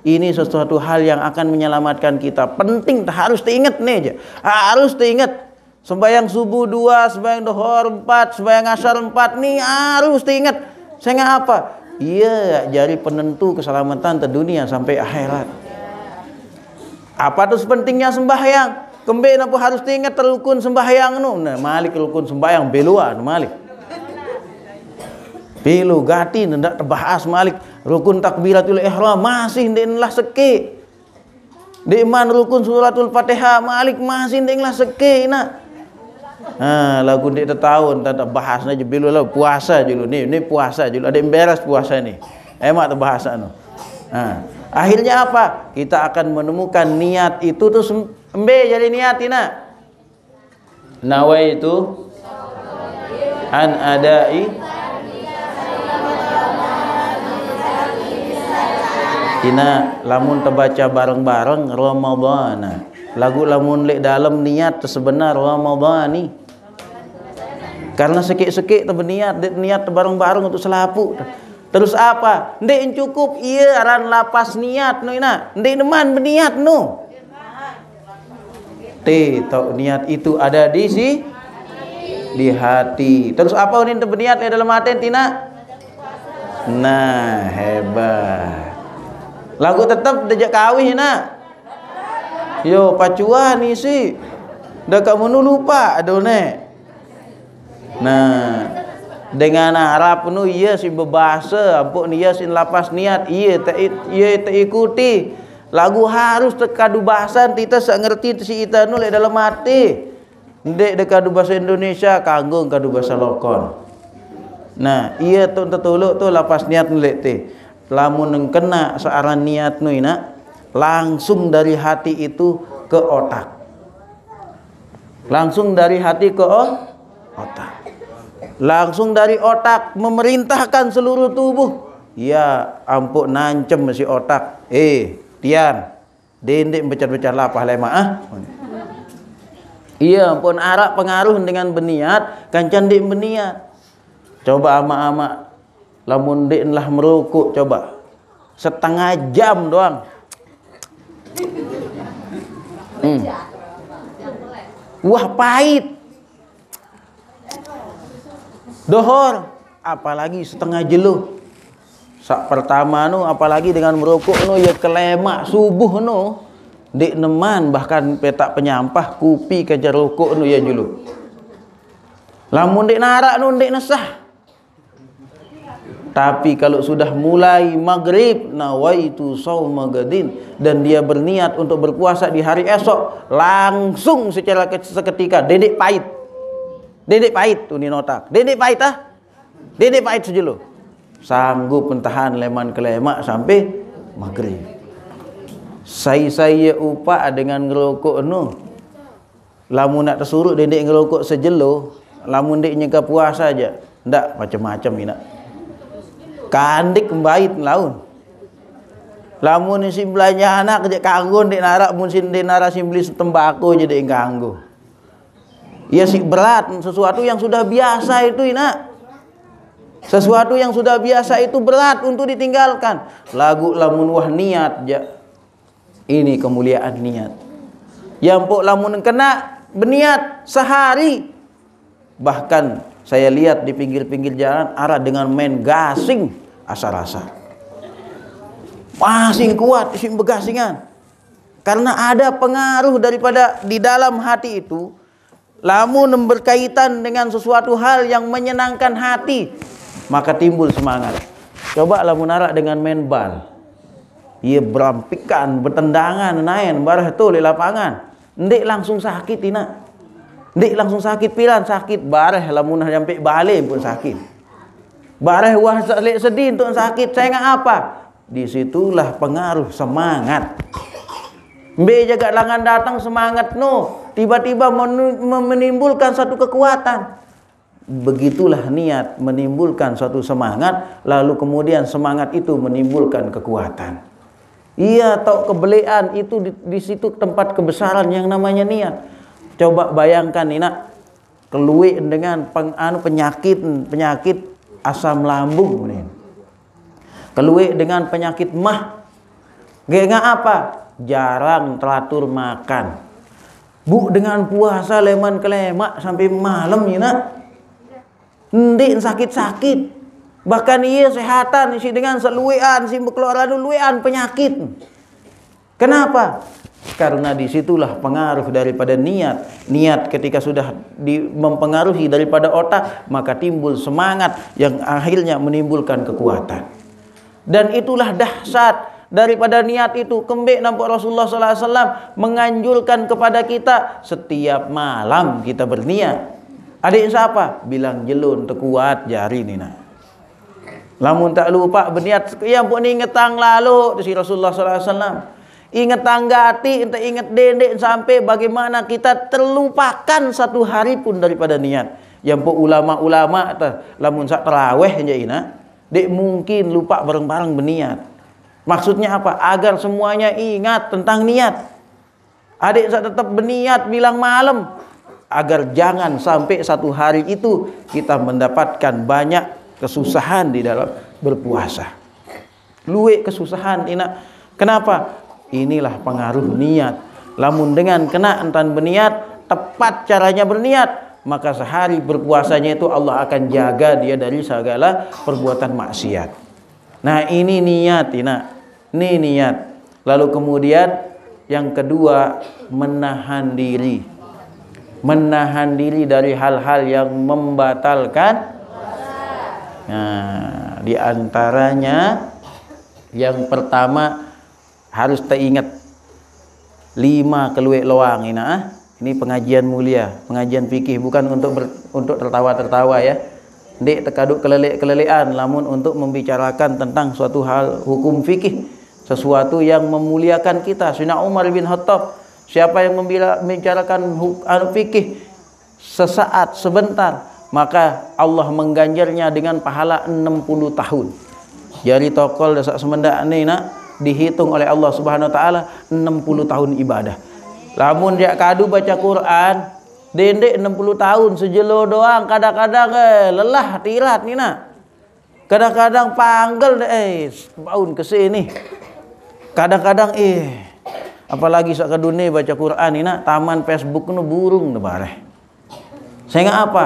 Ini sesuatu hal yang akan menyelamatkan kita. Penting, harus teinget nih aja. Harus teinget. Sembahyang subuh dua, sembahyang dohor empat, sembahyang asar empat, ni harus teinget. Sengaq apa? Iye jari penentu keselamatan te dunia sampai akhirat. Apa terus pentingnya sembahyang? Kembe napa harus teinget rukun sembahyang nu? Nah, malik rukun sembahyang, beloan malik. Belo gati ndeq tebahas malik. Rukun takbiratul ihram masih ndeq lah sekeq. Ndeqman rukun suratul Fatihah malik masih ndeq lah sekeq, nah. Nah, laguq ndeq tetaun, tanda bahas aja dulu lah, puasa dulu. Nih, nih puasa dulu. Ada yang beres puasa nih. Emak tuh bahasa anu. Nah, akhirnya apa? Kita akan menemukan niat itu tuh sem-, embe jari niat, nah. Nawaitu an adai. Ina, lamun tebaca bareng-bareng Ramadana. Laguq lamun leq dalem niat sebenar Ramadani. Karena sekeq-sekeq te beniat, ndeq niat bareng-bareng untuk selapuq. Terus apa? Ndeq cukup, iye aran lapas niat nu ina. Ndeq neman beniat nu. Ti, tau niat itu ada di si, di hati. Terus apa unin te beniat leq dalem ate, Tina? Nah, hebat. Laguq tetep dejek kawih, Ina. Yo, pacuan isi. Dah kamu nu lupa, aduh, Nek. Nah, dengan arap nu iye siq bebase, ampoq iye siq lapas niat, iye te-, iye teikuti. Laguq harus tekadu basen ite saq ngerti siq ite nu leq dalem ate. Ndeq dekadu base Indonesia, kanggo kadu base lokon. Nah, iye tu tetoloq tu lapas niat nu leq te. Lamun engkena searan niat nu inaq, langsung dari hati itu ke otak. Langsung dari hati ke o-, otak. Langsung dari otak memerintahkan seluruh tubuh. Ya, ampoq nancem si otak. Eh, Tian, dendeq becat-becat lapah lemaq, ah. Iya, ampoq araq pengaruh dengan beniat, kancan ndeq beniat. Coba amaq-amaq, lamun ndeq lah merokok, coba. Setengah jam doang. Hmm. Wah, pahit. Dohor, apalagi setengah jelo. Sak pertama nu, apalagi dengan merokok nu, ya kelemak subuh nu. Ndeq neman, bahkan petak penyampah, kupi kaca rokok nu ya julu. Lamun ndeq naraq nu, ndeq nesah. Tapi kalau sudah mulai maghrib, nawaitu shauma gadin, dan dia berniat untuk berpuasa di hari esok, langsung secara ke-, seketika, dendeq pait. Dendeq pait, unin otak. Dendeq pait, ah. Dendeq pait sejelo. Sanggup mentahan leman kelemaq sampai maghrib. Sai-sai ye upaq dengan ngerokok nu. Lamun naq tesuruq dendeq ngerokok sejelo, lamun ndeq nyegah puasa aja, ndaq macem-macem inaq. Kandik mbait laun. Lamun siq belanje anak jaq kanggo ndeq naraq, mun siq ndeq naraq siq beli tembako jaq ndeq kanggo. Ya siq berat, sesuatu yang sudah biasa itu inaq. Sesuatu yang sudah biasa itu berat untuk ditinggalkan. Laguq lamun wah niat jaq. Ini kemuliaan niat. Ya mpuk lamun kena beniat sehari. Bahkan saya lihat di pinggir-pinggir jalan araq dengan main gasing asar-asar. Masing kuat, sing begasingan. Karena ada pengaruh daripada di dalam hati itu, lamun berkaitan dengan sesuatu hal yang menyenangkan hati, maka timbul semangat. Coba lamun araq dengan main bal. Iya berampikan, betendangan, naen, bareh to leq lapangan. Ndeq langsung sakit, inaq. Ndeq langsung sakit piran, sakit bareh lamun nyampe bale pun sakit. Bareh wah leq sedih untuk sakit, sengaq apa? Di situlah pengaruh semangat. Mbe jagaq langan dateng semangat no, tiba-tiba menu-, me-, menimbulkan satu kekuatan. Begitulah niat menimbulkan suatu semangat, lalu kemudian semangat itu menimbulkan kekuatan. Iya, tau kebeleqan itu di, di situ tempat kebesaran yang namanya niat. Coba bayangkan, inaq, kelueq dengan peng-, anu, penyakit, penyakit asam lambung, nih. Kelueq dengan penyakit mah. Nggih, ngaq apa? Jarang teratur makan. Bu, dengan puasa leman kelemaq sampai malem, inaq. Ndeq sakit-sakit. Bahkan iya sehatan, isi dengan selueqan, si bekeluaran lueqan penyakit. Kenapa? Karena di situlah pengaruh daripada niat. Niat ketika sudah di-, mempengaruhi daripada otak, maka timbul semangat yang akhirnya menimbulkan kekuatan. Dan itulah dahsyat daripada niat itu. Kembeq nampak Rasulullah sallallahu alaihi wasallam menganjurkan kepada kita setiap malam kita berniat. Adeq sapa? Bilang jelun tekuat jari nina. Lamun taq lupaq beniat, ya ampun, ingetang lalo, si Rasulullah sallallahu alaihi wasallam. Ingetang gati, ente inget dendeq sampai bagaimana kita terlupakan satu hari pun daripada niat. Ya ampun, ulama-ulama teh, lamun saq teraweh aja ina, ndeq mungkin lupaq bareng-bareng beniat. Maksudnya apa? Agar semuanya ingat tentang niat. Adeq saq tetep beniat bilang malem, agar jangan sampai satu hari itu kita mendapatkan banyak kesusahan di dalam berpuasa. Lueq kesusahan, inaq. Kenapa? Inilah pengaruh niat. Lamun dengan kena entan beniat, tepat caranya berniat, maka sehari berpuasanya itu Allah akan jaga dia dari segala perbuatan maksiat. Nah, ini niat, inaq. Ini niat. Lalu kemudian yang kedua, menahan diri. Menahan diri dari hal-hal yang membatalkan. Nah, di antaranya yang pertama harus teinget lima kelueq loang, inaq, ah. Ini pengajian mulia, pengajian fikih, bukan untuk ber-, untuk tertawa-tertawa, ya. Ndeq tekadu keleleq-keleleqan, lamun untuk membicarakan tentang suatu hal hukum fikih, sesuatu yang memuliakan kita. Sayyidina Umar bin Khattab, siapa yang membila-, membicarakan hu-, anu, fikih sesaat, sebentar, maka Allah mengganjarnya dengan pahala enam puluh tahun. Jari tokol dasaq semendaq ni, nak, dihitung oleh Allah Subhanahu wa Ta'ala enam puluh tahun ibadah. Lamun jaq kadu baca Quran, dendeq enam puluh tahun, sejelo doang, kadang-kadang, eh, lelah, tirat ni, nak. Kadang-kadang panggel deh, eh, baun ke sini. Kadang-kadang, eh, apalagi saq kedune baca Quran ni, nak, taman Facebook nu burung ne bareh. Sengaq apa?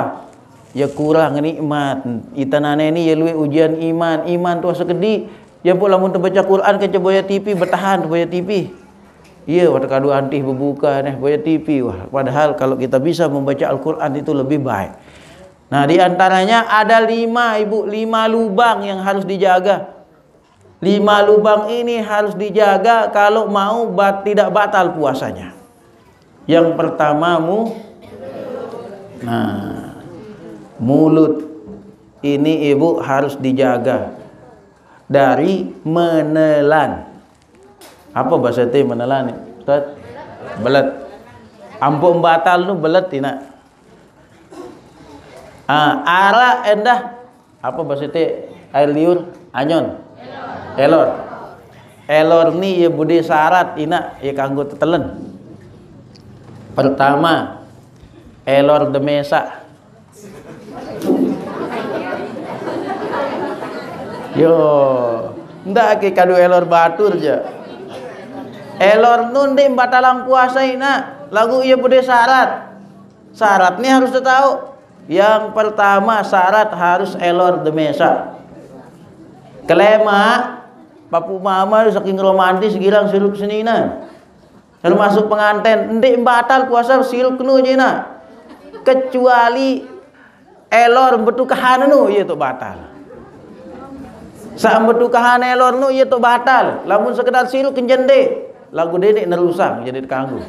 Ya kurang nikmat. Ita nane ni ya luwe ujian iman. Iman tu asa kedi. Ya pun lamun terbaca Quran ke coba ya T V, bertahan coba ya T V. Iya, waktu kadu antih berbuka nih, boya T V. Wah, padahal kalau kita bisa membaca Al-Quran itu lebih baik. Nah, di antaranya ada lima, Ibu, lima lubang yang harus dijaga. Lima lubang ini harus dijaga kalau mau bat, tidak batal puasanya. Yang pertama, mu, nah, mulut ini, Ibu, harus dijaga dari menelan. Apa bahasa teh menelan, Ustaz? Belet. Ampo batal nu belet ina. Ah, ara endah. Apa bahasa teh air liur? Anyon. Elor. Elor ni ya budi syarat ina ya kanggo tetelen. Pertama, elor demesa. Yo, ndak ke kadu elor batur ja. Elor nu ndik batalang puasa ina, lagu iya budi syarat. Syarat ni harus tahu. Yang pertama syarat harus elor demesa. Kelema, papu mama saking romantis girang sirup senina. Termasuk pengantin, ndik batal puasa sirup kenu jina. Kecuali elor betukahan nu, iya tu batal. Sa betukahan elor nu, iya tu batal. Lamun sekedar sirup kenjende, lagu dede nerusang jadi kanggo.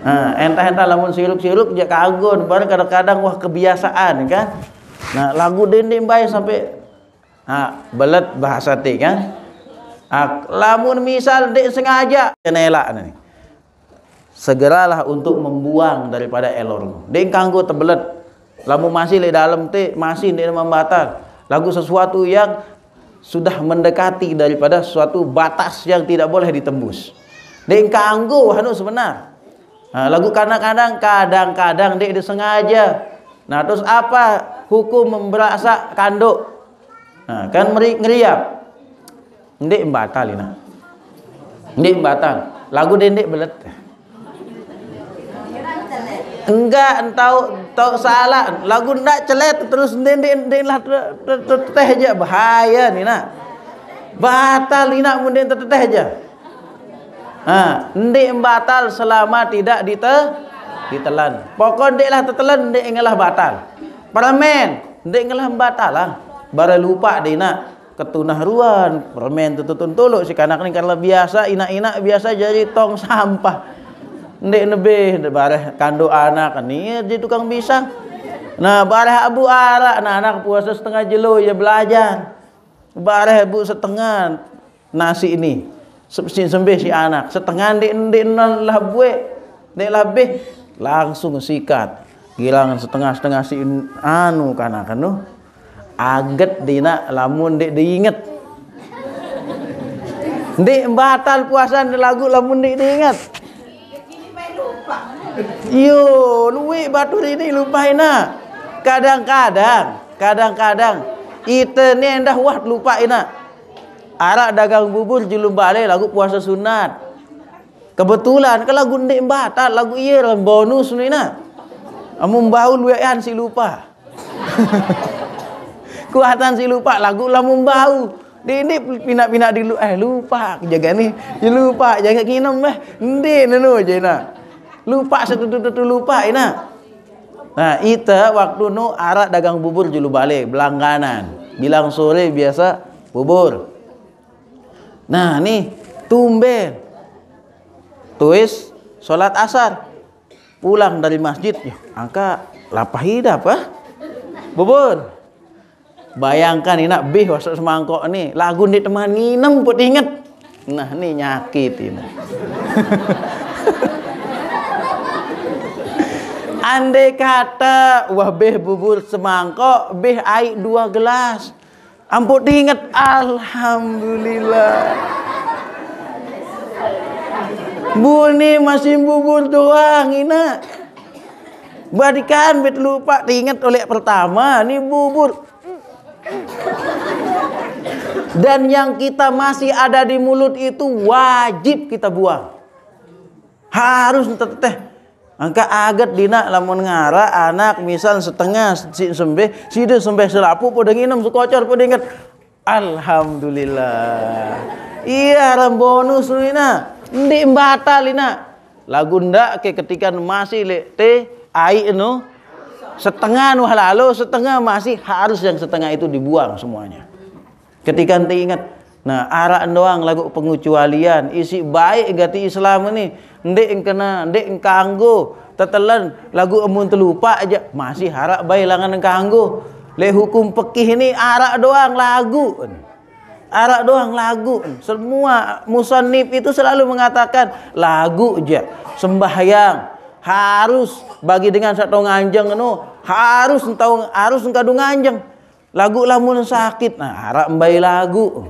Nah, entah-entah lamun sirup-sirup je kanggo, barang kadang-kadang wah kebiasaan kan. Nah, lagu dende bae sampai, nah, belet bahasa ti kan. Ah, lamun misal dek sengaja, nela ni. Segeralah untuk membuang daripada elor. Dek kanggo tebelet. Lamun masih le dalam ti, masih dek membatal. Lagu sesuatu yang sudah mendekati daripada suatu batas yang tidak boleh ditembus. Dek kanggo anu sebenar. Nah, lagu kadang-kadang, kadang-kadang dek disengaja. Nah, terus apa hukum memberasa kanduk? Nah, kan meri-, ngeriap. Ndik batal ina. Ndik batal. Lagu dek ndik belet. Enggak, entau, entau salah. Lagu ndak celet terus ndik, ndik, ndik lah te-, te-, te-, teteh aja bahaya ni nak. Batal ni nak mun ndik teteh aja. Ha, ndik batal selama tidak dite-, ditelan. Pokok ndik lah tetelan, ndik ngelah batal. Permen, ndik ngelah batal lah. Bara lupa dina. Ketunah ruan, permen tututun tulu si kanak ni karena biasa, inak-inak biasa jadi tong sampah. Ndik nebih, ndik bareh kanduk anak ni di tukang pisang. Nah, bareh abu arak, nah, anak puasa setengah jelo, ya belajar. Bareh bu setengah nasi ini. Se-, si sembih si anak. Setengah ndik, ndik non lah buek. Ndik labih. Langsung sikat. Gilangan setengah-setengah si anu kanak anu. Aget dina lamun ndik diinget. Ndik batal puasa lagu lamun ndik diinget. Yo, luwe batur ini lupa ina. Kadang-kadang, kadang-kadang ite ni endah wah lupa ina. Arak dagang bubur julung bale lagu puasa sunat. Kebetulan ke lagu ndik batal, lagu iya bonus ni ina. Amun bau luwean si lupa. Kuatan si lupa lagu lamun bau. Di ini pinak-pinak di lu-, eh, lupa jaga ni. Ya lupa jaga nginem eh. Ndik nenu aja ina. Lupa setutu-tutu lupa ina. Nah, ita waktu nu arak dagang bubur julu balik, belangganan. Bilang sore biasa bubur. Nah, ni tumben. Tuis sholat asar. Pulang dari masjid, ya, angka lapah hidap ah. Bubur. Bayangkan ina bih wasok semangkok ni, lagu ni teman nginem put inget. Nah, ni nyakit ini. Andai kata wah bih bubur semangkok, bih air dua gelas. Ampun inget, alhamdulillah. Buni masih bubur doang ina. Badikan bet lupa inget oleh pertama ni bubur. Dan yang kita masih ada di mulut itu wajib kita buang. Harus teteh. Angka aget dina lamun ngara anak misal setengah si sembeh, side sembeh selapuq pade nginem sekocor pade inget. Alhamdulillah. Iya, aran bonus nu ina. Ndeq batal ina. Laguq ndaq ke ketika masih leq te aiq nu setengah nu lalo, setengah masih, harus yang setengah itu dibuang semuanya. Ketika ente inget, nah, araq doang laguq pengecualian, isiq baik gati Islam ini, ndeq engkena, ndeq engkanggo, tetelen, laguq emun telupaq jaq, masih araq bae langan engkanggo. Leq hukum pekih ini araq doang laguq. Araq doang laguq. Semua musannif itu selalu mengatakan laguq jaq. Sembahyang harus bagi dengan saq tao nganjeng eno, harus tao, harus engkadu nganjeng. Laguq lamun sakit, nah, araq mbai laguq.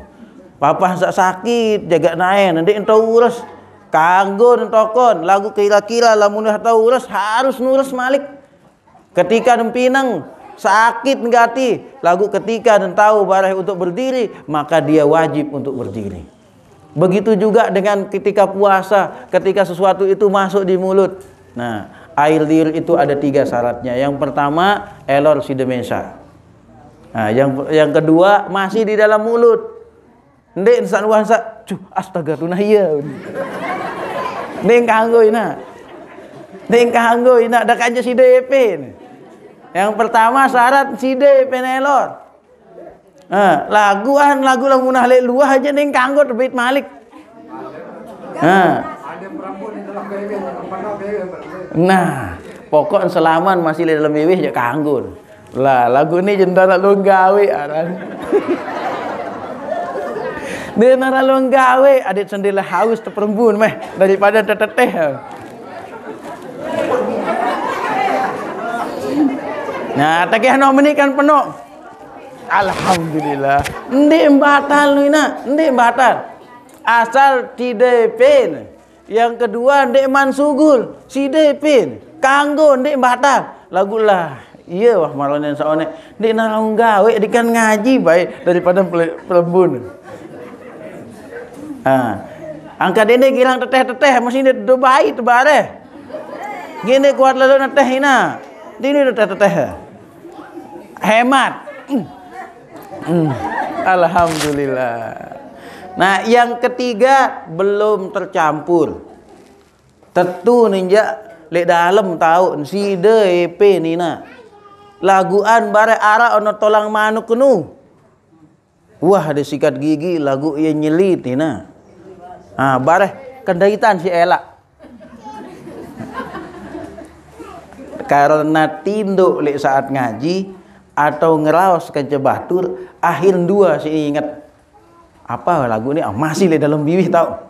Papah saq sakit, jagaq naen, ndeq ento ures. Kanggo nentokon, laguq kira-kira lamun uah tao ures, harus nures malik. Ketika nempineng, sakit gati, laguq ketika nentau bareh untuk berdiri, maka dia wajib untuk berdiri. Begitu juga dengan ketika puasa, ketika sesuatu itu masuk di mulut. Nah, air liur itu ada tiga syaratnya. Yang pertama, elor side mesa. Nah, yang yang kedua masih di dalam mulut. Ndeq saq nuan saq, "Cuh, astaga, tunah iya." Ndeq kanggo ina. Ndeq kanggo ina, dah kance side epin. Yang pertama syarat side epin elor. Nah, laguan, laguq lamun nah leq luah aja ndeq kanggo tebit malik. Nah. Nah, pokok selaman masih leq dalem biwih jaq kanggo. Lah, laguq ni jendara long gawe aran. Dia nara long gawe, adeq sendele haus teperembun meh daripada teteteh. Nah, tegeh no meni kan penoq. Alhamdulillah. Ndeq batal nu ina, ndeq batal. Asal side epin. Yang kedua, ndeqman sugul, side epin. Kanggo ndeq batal. Laguq lah, iye wah malonen saq oneq. Ndeq nau gawe dikan ngaji bae daripada pele-, pelembun. Ah. Angkat dene girang teteh-teteh, mesti ndeq do bae tebareh. Gene kuat lalo neteh ina. Dini teteh-teteh. Hemat. Hmm. Hmm. Alhamdulillah. Nah, yang ketiga belum tercampur. Tetu ninjak leq dalem tao side epe nina. Laguan bareh araq ono tolang manuk kenu. Wah, de sikat gigi laguq ie nyelit nina. Ah, bareh kendaitan si elaq. Karena tindoq leq saat ngaji atau ngeraos kance batur, akhir dua si inget. Apa lagu ni? Ah, masih leq dalem biwih tau.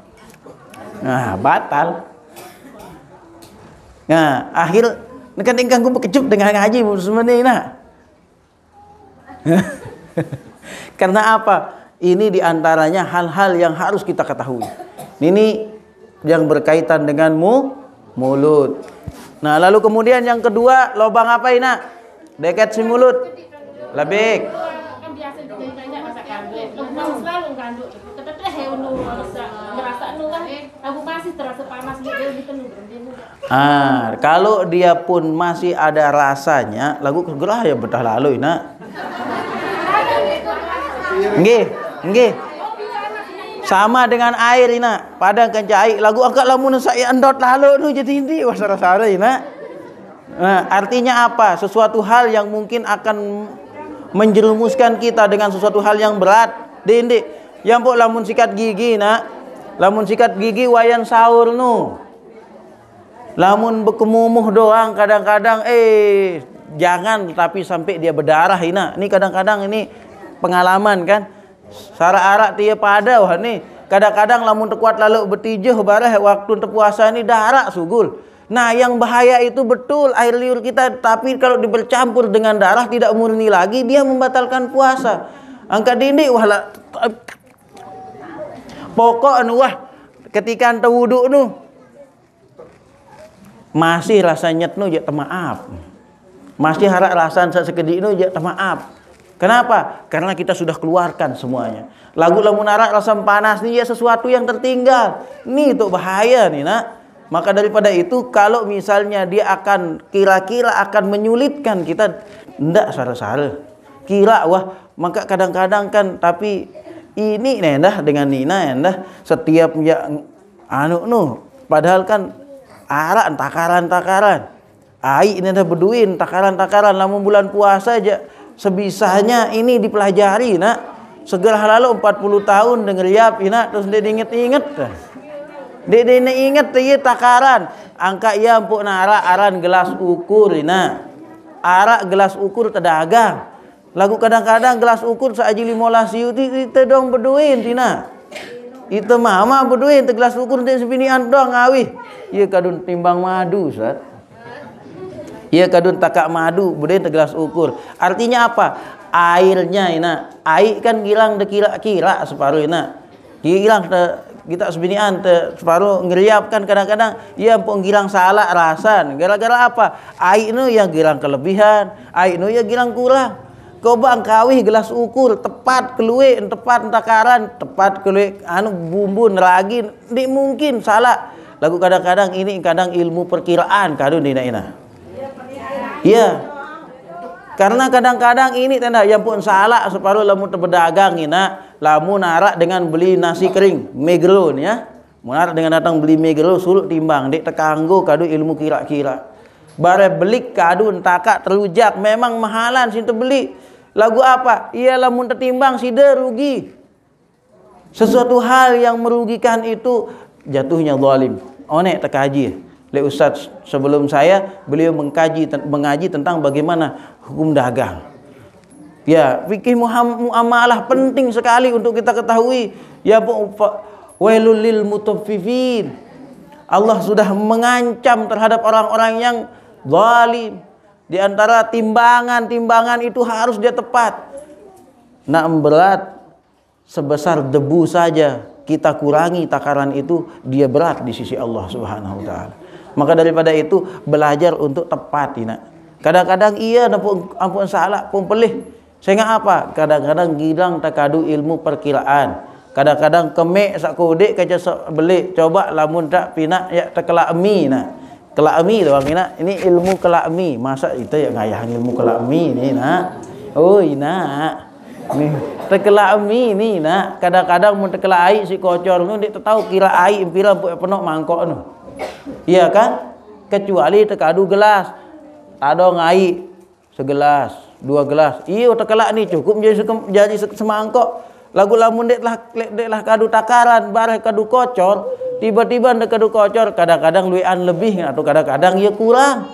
Nah, batal. Nah, akhir kan engkang ku bekecup dengan ngaji semene nah. Karena apa? Ini diantaranya hal-hal yang harus kita ketahui. Ini yang berkaitan dengan mu-, mulut. Nah, lalu kemudian yang kedua, lobang apa, Ina? Deket si mulut. Lebih. Aku masih terasa panas gitu, gitu, gitu. Ah, kalau dia pun masih ada rasanya, lagu gerah ya betah lalu, Ina. Nggih, nggih. Sama dengan air, Ina. Padang kenca air, lagu angkat lamun saya endot lalu nu jadi inti, wah, sara-sara, Ina. Nah, artinya apa? Sesuatu hal yang mungkin akan menjerumuskan kita dengan sesuatu hal yang berat. Ndeq, ndeq. Ya, mpok, lamun sikat gigi, Nak. Lamun sikat gigi wayan sahur nu. Lamun bekemumuh doang kadang-kadang, eh, jangan tapi sampai dia berdarah, Ina. Ini kadang-kadang ini pengalaman, kan. Sara araq tie pade wah ni. Kadang-kadang lamun tekuat lalo betijuh bareh waktu tepuasa ni daraq sugul. Nah, yang bahaya itu betul air liur kita, tapi kalau dibercampur dengan darah tidak murni lagi, dia membatalkan puasa. Angkat dindik wah lah. Pokok anu wah ketika ente wuduk nu, masih rasa nyet nu jaq temaap. Masih araq rasan saq sekediq nu jaq temaap. Kenapa? Karena kita sudah keluarkan semuanya. Laguq lamun araq rasa panas ni jaq sesuatu yang tertinggal. Ni tuq bahaya ni, Nak. Maka daripada itu, kalau misalnya dia akan kira-kira akan menyulitkan kita, ndak sare-sare. Kira wah, maka kadang-kadang kan, tapi ini nendah dengan nina endah setiap ya anu nu, padahal kan arak takaran-takaran. Ai ini dah beduin takaran-takaran, lamun bulan puasa aja sebisanya ini dipelajari nak. Segera lalu empat puluh tahun denger yap ina terus dia diinget-inget. Dia, dia inget iya takaran. Angka iya empuk narak aran gelas ukur ina. Arak gelas ukur tedagang. Lagu kadang-kadang gelas ukur seaji lima belas siu ti kita dong beduin tina. Itu mama beduin te gelas ukur nanti sebinian dong ngawih. Iya kadun timbang madu, Ustaz. Iya kadun takak madu, beduin te gelas ukur. Artinya apa? Airnya ina. Air kan gilang dekira-kira separuh ina. Gilang te, kita sebinian te separuh ngeriap kan kadang-kadang. Iya empuk gilang salah rasan. Gara-gara apa? Air nu yang gilang kelebihan, air nu yang gilang kurang. Kau bang kawih gelas ukur tepat keluik, tepat takaran, tepat keluik anu bumbu neragin, ndik mungkin salah. Lagu kadang-kadang ini kadang ilmu perkiraan kadun dina ina. Iya. Karena kadang-kadang ini tenda yang pun salah separuh lamun te bedagang ina, lamun narak dengan beli nasi kering, megro ni ya. Mun narak dengan datang beli megro sulut timbang, dek tekanggo kadu ilmu kira-kira. Bare belik kadu entakak terujak memang mahalan sinte beli. Lagu apa? Iya lamun tetimbang side rugi. Sesuatu hal yang merugikan itu jatuhnya zalim. Onek tekaji le ustaz sebelum saya, beliau mengkaji ten- mengaji tentang bagaimana hukum dagang. Ya, fikih muham- muamalah penting sekali untuk kita ketahui. Ya, wailul lil mutaffifin. Allah sudah mengancam terhadap orang-orang yang zalim. Di antara timbangan-timbangan itu harus dia tepat. Nak berat sebesar debu saja kita kurangi takaran itu, dia berat di sisi Allah Subhanahu wa taala. Maka daripada itu belajar untuk tepat ina. Kadang-kadang iya ampun, ampun salah pun pelih. Sehingga apa? Kadang-kadang gilang takadu ilmu perkiraan. Kadang-kadang kemek sak kodik kaca sak belik. Coba lamun tak pinak ya tekelak mi nah. Kelak mi tu bang ina. Ini ilmu kelak mi. Masa kita ya ngayah ilmu kelak mi ni nak. Oh ina. Ni tekelak mi ni nak. Kadang-kadang mun tekelak ai si kocor tu dia tahu kira ai pira penok mangkok tu. Iya kan? Kecuali tekadu gelas. Tadong ai segelas, dua gelas. Iyo tekelak ni cukup jadi jadi semangkok. Lagu lamun dek lah dek lah kadu takaran, bareh kadu kocor, tiba-tiba dek kadu kocor, kadang-kadang luian lebih atau kadang-kadang ia kurang.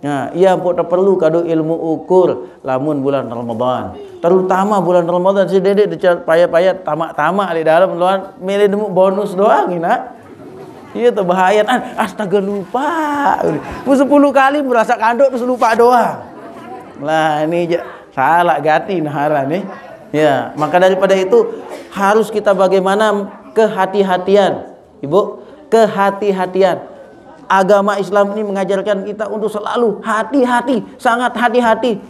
Nah, ia ampun perlu kadu ilmu ukur lamun bulan Ramadan. Terutama bulan Ramadan si dedek payah-payah tamak-tamak di dalam luar milih nemu bonus doang ina. Iya tuh bahaya. Ah, astaga lupa. Mu sepuluh kali merasa kanduk terus lupa doang. Lah ini aja salah gati nahara nih. Ya, maka daripada itu harus kita bagaimana kehati-hatian. Ibu, kehati-hatian. Agama Islam ini mengajarkan kita untuk selalu hati-hati, sangat hati-hati.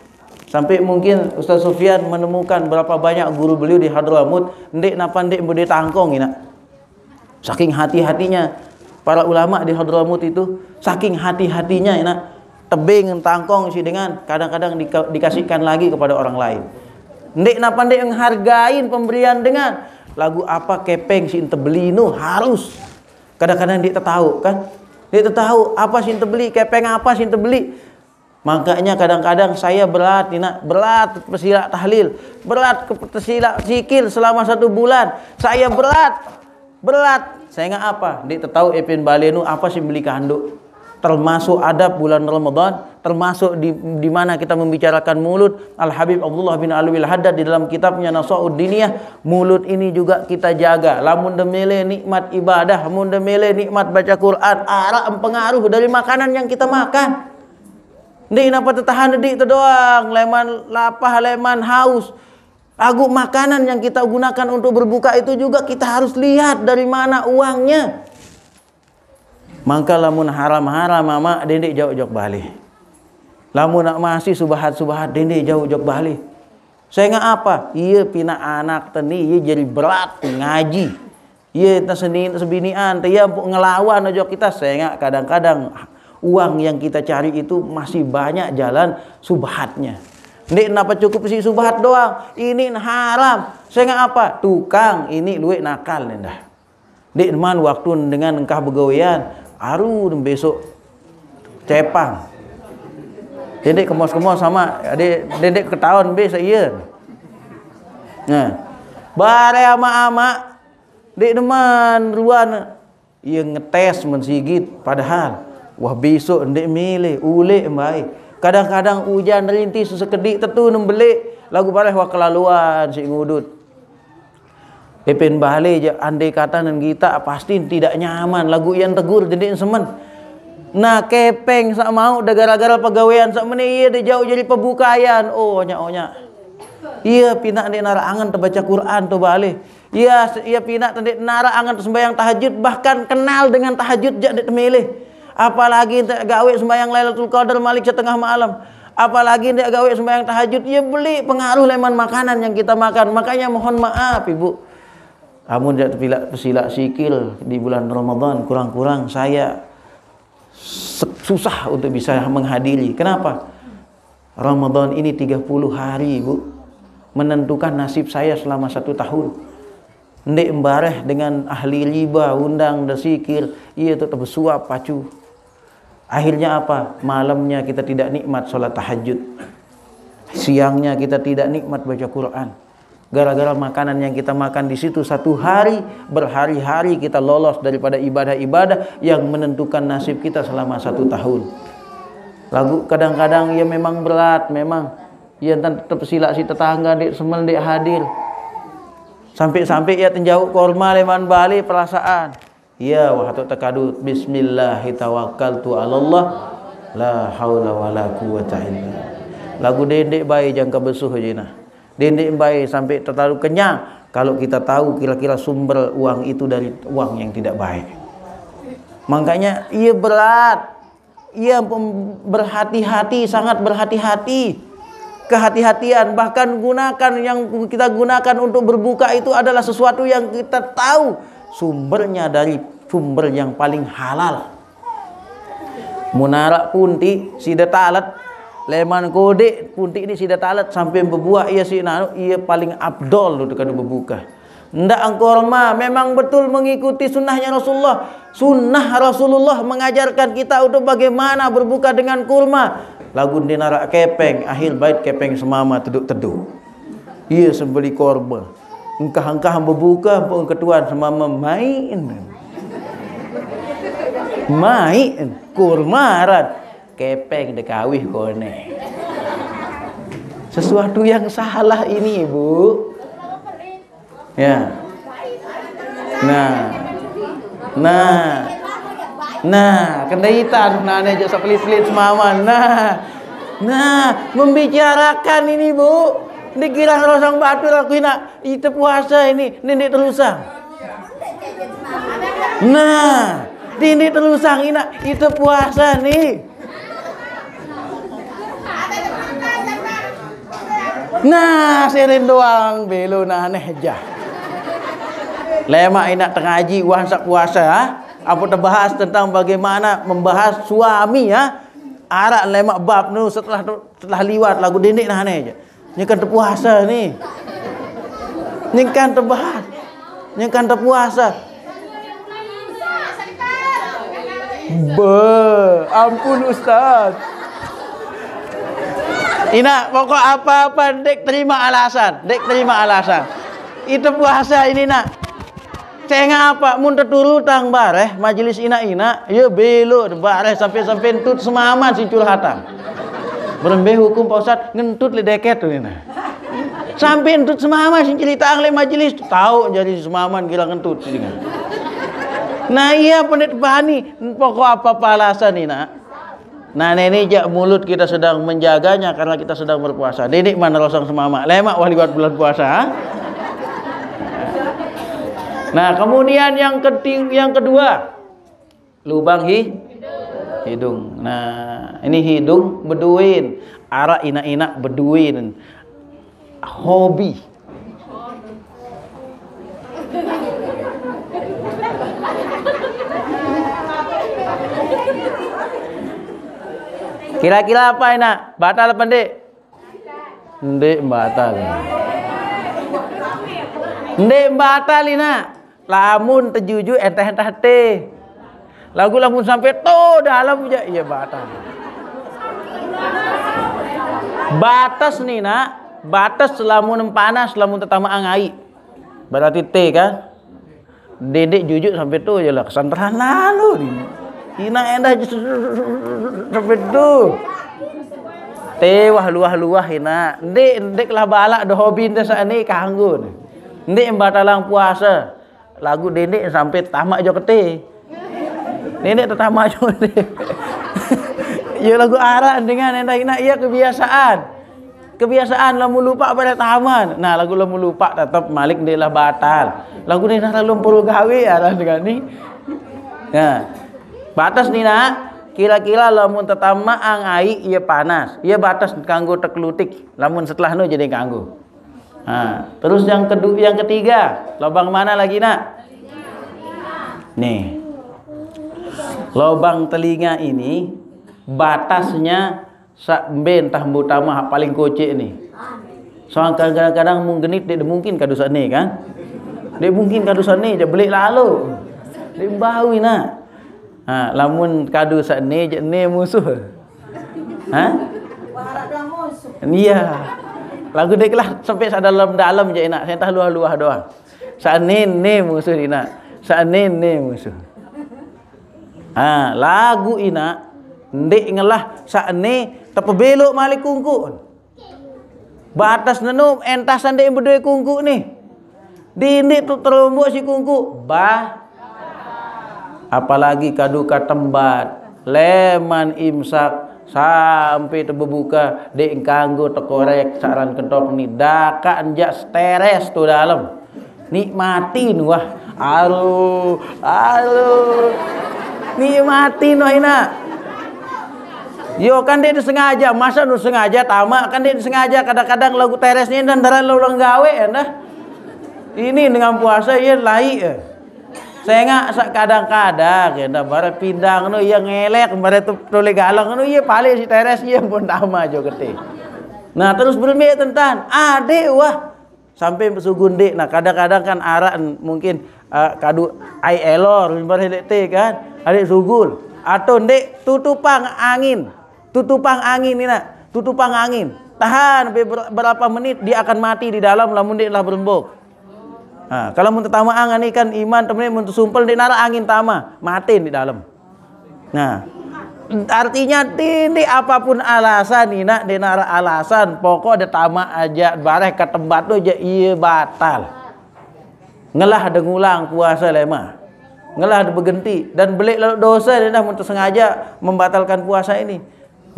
Sampai mungkin Ustaz Sufyan menemukan berapa banyak guru beliau di Hadramut, ndik napa ndik budi tangkong ina. Saking hati-hatinya para ulama di Hadramut itu, saking hati-hatinya ina tebing tangkong si dengan kadang-kadang dika- dikasihkan lagi kepada orang lain. Ndik napa ndik menghargain pemberian dengan lagu apa kepeng si ente beli nu harus. Kadang-kadang ndik tahu kan? Ndik tahu apa si ente beli, kepeng apa si ente beli. Makanya kadang-kadang saya berat ina, berat pesila tahlil, berat ke pesila sikil selama satu bulan. Saya berat, berat. Saya ingat apa? Ndik tahu epin balenu apa si beli kanduk. Termasuk adab bulan Ramadan, termasuk di di mana kita membicarakan mulut. Al Habib Abdullah bin Alwi Al Haddad di dalam kitabnya Nasauddiniyah, mulut ini juga kita jaga. Lamun demele nikmat ibadah, mun demele nikmat baca Quran, arak empengaruh dari makanan yang kita makan. Ndik napa tetahan dedik tu doang, leman lapah, leman haus. Lagu makanan yang kita gunakan untuk berbuka itu juga kita harus lihat dari mana uangnya. Mangka lamun haram-haram amak dendik jauh-jauh balik. Lamun nak masih subahat-subahat dendik jauh-jauh balik. Saya ingat apa? Iya pina anak teni iya jadi berat ngaji. Iya, ta seni, ta sebinian, ta iya mpok ngelawan aja kita, sehingga kadang-kadang uang yang kita cari itu masih banyak jalan subhatnya. Ndeq napa cukup si subhat doang, ini haram. Sehingga apa? Tukang ini lueq nakal nendah. Ndeq man waktu dengan engkah begawean, aru besok cepang. Dendeq kemos-kemos sama, ade dendeq ketaon be seiye. Nah, bare amaq-amaq, ndeq demen ruan, ie ngetes men sigit, padahal, wah, besok ndeq mele, uleq mbae. Kadang-kadang ujan rintis sekediq tetu nembeleq, laguq bareh wah kelaluan siq ngudut. Epin bale jaq, andai kata nen gitaq, pasti tidak nyaman, laguq ie tegur dendeq semen. Nah, kepeng saq mauq de gara-gara pegawean saq mene ie de jauq jari pebukayan. Oh, onyaq-onyaq. Ie pinaq ndeq naraq angen tebaca Quran to bale. Ie, ie pinaq ndeq naraq angen tesembahyang tahajud, bahkan kenal dengan tahajud jaq ndeq temele. Apalagi ndeq gaweq sembahyang Lailatul Qadar malik setengah malam. Apalagi ndeq gaweq sembahyang tahajud, ie beli pengaruh leman makanan yang kita makan. Makanya mohon maaf, Ibu. Amun jaq tepilaq, pesilaq sikil di bulan Ramadan, kurang-kurang saya se-, susah untuk bisa menghadiri. Kenapa? Ramadan ini tiga puluh hari, Bu. Menentukan nasib saya selama satu tahun. Ndeq mbareh dengan ahli riba, undang de sikil, ie tetep besuap pacu. Akhirnya apa? Malamnya kita tidak nikmat sholat tahajud. Siangnya kita tidak nikmat baca Quran. Gara-gara makanan yang kita makan di situ satu hari, berhari-hari kita lolos daripada ibadah-ibadah yang menentukan nasib kita selama satu tahun. Laguq kadang-kadang ya memang berat, memang. Ya, entan tetep silaq si tetangga, ndeq semel, ndeq hadir. Sampai-sampai ya tenjauq korma leman bale perasaan. Iya, wah, tu tekadu, "Bismillahi tawakkaltu 'alallah, la haula wala quwwata illa billah." Laguq dendeq bae jangka besuh jena. Dendeq bae sampai terlalu kenyang kalau kita tahu kira-kira sumber uang itu dari uang yang tidak baik. Makanya, iya berat. Iya pem-, berhati-hati, sangat berhati-hati. Kehati-hatian, bahkan gunakan, yang kita gunakan untuk berbuka itu adalah sesuatu yang kita tahu sumbernya dari sumber yang paling halal. Mun araq puntiq side talet, leman kodeq puntiq ni side talet sampai bebuaq, iya siq nanu, iya paling afdol untuk kadu bebuka. Ndak engkorma, memang betul mengikuti sunnahnya Rasulullah. Sunnah Rasulullah mengajarkan kita untuk bagaimana berbuka dengan kurma. Laguq ndeq naraq kepeng, akhir bait kepeng semama teduk-teduk. Iya sembeli korma. Engkah-engkah bebuka, mpok ketuan semama maiq. Maiq, kurma aran. Kepeng dekawih kone. Sesuatu yang salah ini, Ibu. Ya. Nah. Nah. Nah, kendaitan nane jaq sepelit-pelit semaman. Nah. Nah, membicarakan ini, Bu. Dikira ngerosong batur aku ini. Ite puasa ini, ndeq terusang. Nah, ndeq terusang inaq, ite puasa nih. Nah, seren doang, belo nah aneh jah. Lemaq inaq tengaji, wah, saq puasa, ah. Apa tebahas tentang bagaimana membahas suami, ya. Araq lemaq bab nu setelah, setelah liwat laguq dendeq nah aneh jah. Nyengkan tepuasa ni. Nyengkan tebahas. Nyengkan tepuasa. Be, ampun, Ustaz. Inaq, pokok apa-apa ndeq terima alasan, ndeq terima alasan. Ite puasa ini, Nak. Sengaq apa? Mun teturutang bareh majelis inaq-inaq, ye belo bareh sampe-sampe entut semaman sing curhatang. Berembe hukum, Pak Ustaz? Ngentut leq deket tu, nah. Sampe entut semaman sing ceritaang leq majelis, tao jari semaman kira ngentut sing. Nah, iya, penit bani, pokok apa-apa alasan, Inaq. Nah, ini jaq mulut kita sedang menjaganya karena kita sedang berpuasa. Dendeq man rosong semamaq. Lemaq wah liwat bulan puasa, ha? Nah, kemudian yang keting-, yang kedua, lubang hi-, hidung. Nah, ini hidung beduin. Araq inaq-inaq beduin hobi. Kira-kira apa, Ina? Batal apa ndeq? Ndeq batal. Ndeq batal, Ina. Lamun tejujuk entah-entah teh. Laguq lamun sampai to dalem jaq, iye batal. Batas ni, Nak, batas lamun panas, lamun tetama angai. Berarti teh, kan? Dendeq jujuk sampai tu je lah, kesantran lalu ni. Ina endah sampai tu. Tewah luah-luah ina. Ndeq, ndeq lah balak dohobin deh saq ni kanggo. Ndeq mbatalang puase. Laguq dendeq sampai tamaq jok kete. Neneq tetamaq jok kete. Ya laguq araq dengan endah ina, iya kebiasaan. Kebiasaan lamun lupaq pade taman. Nah, laguq lamun lupaq tetep malik ndeq lah batal. Laguq ni nah lalu puru gawe aran dengan ni. Nah, batas ni, Nak, kira-kira lamun tetamaqang aiq, iye panas. Iye batas kanggo teklutik. Lamun setelah nu jadi kanggo. Nah, terus yang kedu-, yang ketiga, lobang mana lagi, Nak? Nih. Lobang telinga ini batasnya saq mbe entah mbe utama paling kocek ni. Soal kadang-kadang mun genit ndeq mungkin kadu saq ne, kan? Ndeq mungkin kadu saq ne, jaq beleq lalo. Ndeq bau ina. Ha, lamun kadu saq ne, jaq ne musuh. Ha? Iya. Laguq ndeq lah sampai saq dalem-dalem jaq ina, saq entah luah-luah doang. Saq ne, ne musuh ina. Saq ne, ne musuh. Ha, laguq ina, ndeq ngelah saq ne tepebeloq malik kungkuq. Batas nenu entas ndeq bedoe kungkuq ni. Dindiq tu teromboq siq kungkuq, bah. Apalagi kadu katembat, leman imsak sampai tebebuka, ndeq kanggo tekorek saq aran kentok ni, dakaq njaq steres tu dalem. Nikmatin, wah. Aduh, aduh. Nikmatin, wah, ina. Yo, kan ndeq disengaja, masa nu sengaja tamaq, kan ndeq disengaja, kadang-kadang laguq teresne ndeq ndaraq ulang gawe, endah. Ini dengan puasa, ye, laiq, eh. Sengaq saq kadang-kadang, endah, bare pindang nu, ye, ngelek, bare tu-, tole galeng nu, ye, pale siq teres, ye, pun tamaq jok kete. Nah, terus berembe tentan, adeq, wah. Sampai sugul ndeq. Nah, kadang-kadang kan araq mungkin, eh, kadu aiq elor, misalnya ndeq teh kan, adeq sugul. Atau ndeq, tutupang angin. Tutupang angin ni, Nak. Tutupang angin. Tahan sampai ber-, berapa menit, dia akan mati di dalam lamun ndeq lah berembuk. Nah, kalau mun tetamaqang ni kan iman temen mun tesumpel ndeq naraq angin tama, mati di dalam. Nah, artinya tindik apapun alasan, Ina, ndeq naraq alasan, pokok de tamaq aja, bareh ketembat tu je, iye batal. Ngelah de ngulang puase lemah. Ngelah de begenti dan beleq lalo dose, Ina, mun tesengaja membatalkan puasa ini.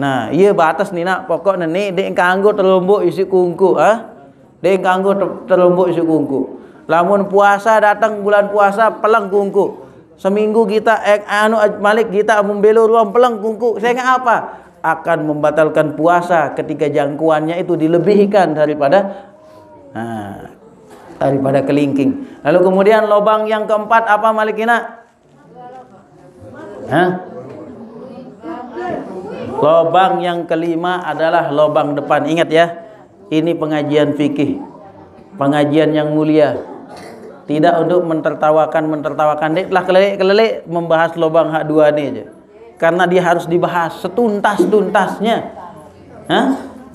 Nah, iye batas ni, Nak, pokok ne ni ndeq kanggo teromboq isiq kungkuq, ah. Ndeq kanggo te-, teromboq isiq kungkuq. Lamun puasa dateng, bulan puasa, peleng kungkuq. Seminggu kita, eh, anu, malik kita membelo ruang peleng kungkuq. Sengaq apa? Akan membatalkan puasa ketika jangkauannya itu dilebihkan daripada, nah, daripada kelingking. Lalu kemudian lobang yang keempat apa malik, Ina? Hah? Lobang yang kelima adalah lobang depan. Ingat ya, ini pengajian fikih, pengajian yang mulia. Tidak untuk mentertawakan, mentertawakan. Ndeq lah kelelek-kelelek membahas lobang hak dua ni aja. Karena dia harus dibahas setuntas-tuntasnya. Hah?